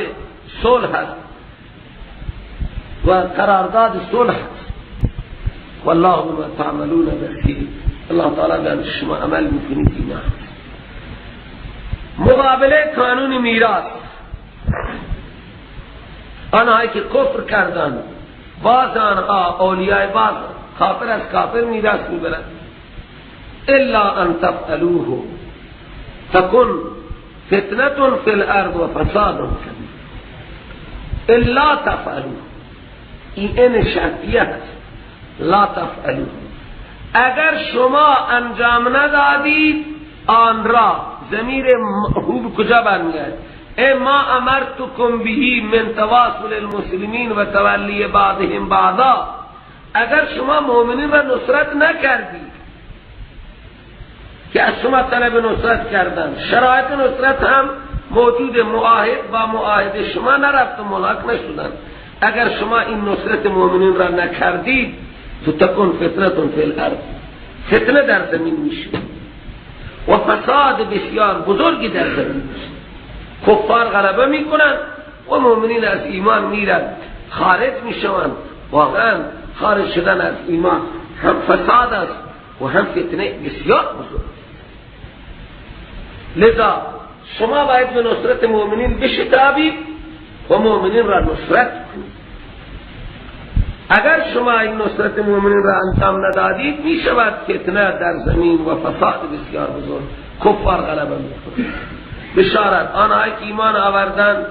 صلح است و قرارداد صلح است. والله بما تعملون بصیر، الله تعالی به شما عمل میکنید اینا. مقابله قانون میراث، آنهایی که کفر کردند باز آنها اولیاء باز، کافر از کافر میراث میبرند. الا ان تفعلوه تکن فتنة فی الارض و فساد کبیر. الا تفعلوا، این ان شرطیه هست، لا تفعلوا، اگر شما انجام ندادید آن را، ضمیر هو کجا برمیگرد؟ ای ما امرتکم به من تواصل المسلمین و تولی بعضهم بعضا، اگر شما مؤمنین را نصرت نکردید که از شما طلب نصرت کردن، شرایط نصرت هم موجود، معاهد با معاهد شما نرفت و ملاق نشدن، اگر شما این نصرت مؤمنین را نکردید تو تکن فتنة فی الارض، فتنه در زمین میشه و فساد بسیار بزرگی در زمین میشه. کفار غلبه میکنن و مؤمنین از ایمان میرن، خارج میشوند. واقعا خارج شدن از ایمان هم فساد است و هم فتنه بسیار بزرگ. لذا شما باید به نصرت مؤمنین بشتابید و مؤمنین را نصرت کنید. اگر شما این نصرت مؤمنین را انجام ندادید می شود فتنه در زمین و فساد بسیار بزرگ، کفار غلبه میکنند. بشارت آنهایی که ایمان آوردن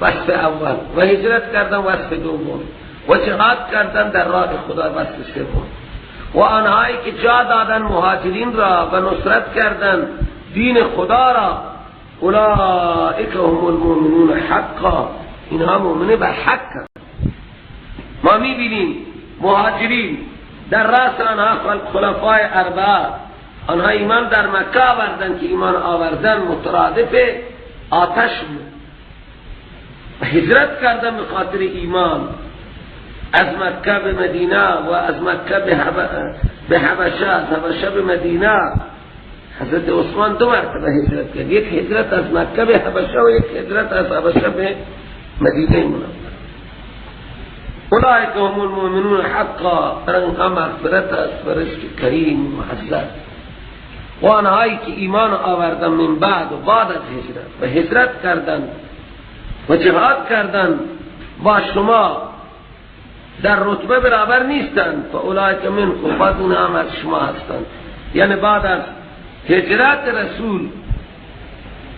وصف اول، و هجرت کردن وصف دوم، و جهاد کردن در راه خدا وصف سوم، و آنهایی که جا دادن مهاجرین را و نصرت کردن دین خدا را، اولئک هم المؤمنون حقا، اینها مؤمن به حق. ما میبینیم مهاجرین در رأس آنها خلفای اربعه، آنها ایمان در مکه آوردن که ایمان آوردن مترادف آتش بود، هجرت کردن به خاطر ایمان از مکه به مدینه و از مکه به حبشه، از حبشه به مدینه. حضرت عثمان دو مرتبه هجرت کرد، یک هجرت از مکه به حبشه و یک هجرت از حبشه به مدینه منوره. اولئک هم المؤمنون حقا، برای آنها مغفرت است و رزق کریم و عزت. و آنهایی که ایمان آوردن من بعد و بعد از هجرت و هجرت کردن و جهاد کردن با شما در رتبه برابر نیستند، فاولئک منکم، بعد اونها هم از شما هستند. یعنی بعد از هجرت رسول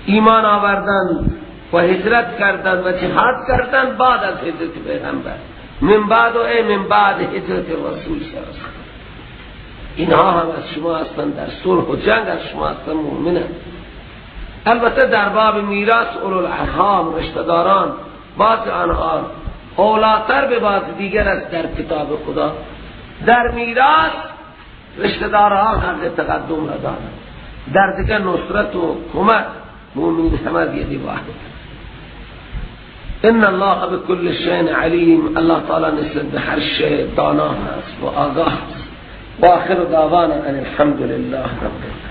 ایمان آوردن و هجرت کردن و جهاد کردن بعد از هجرت پیغمبر، من بعد و ای من بعد هجرت رسول صلی الله علیه و، اینها هم از شما هستند، در صلح و جنگ از شما هستند، مؤمنند. البته در باب میراث اولوالارحام، رشته‌داران، بعض آنها اولاتر به بعض دیگر است در کتاب خدا. در میراث رشته‌دارها حق تقدم را دارند، در دیگر نصرت و کمک مؤمنین همه بیدی واحد. ان الله بكل شيء علیم، الله تعالی نسبت به هر شیء دانا هست و آگاه است. و آخر دعوانا ان الحمد لله رب العالمین.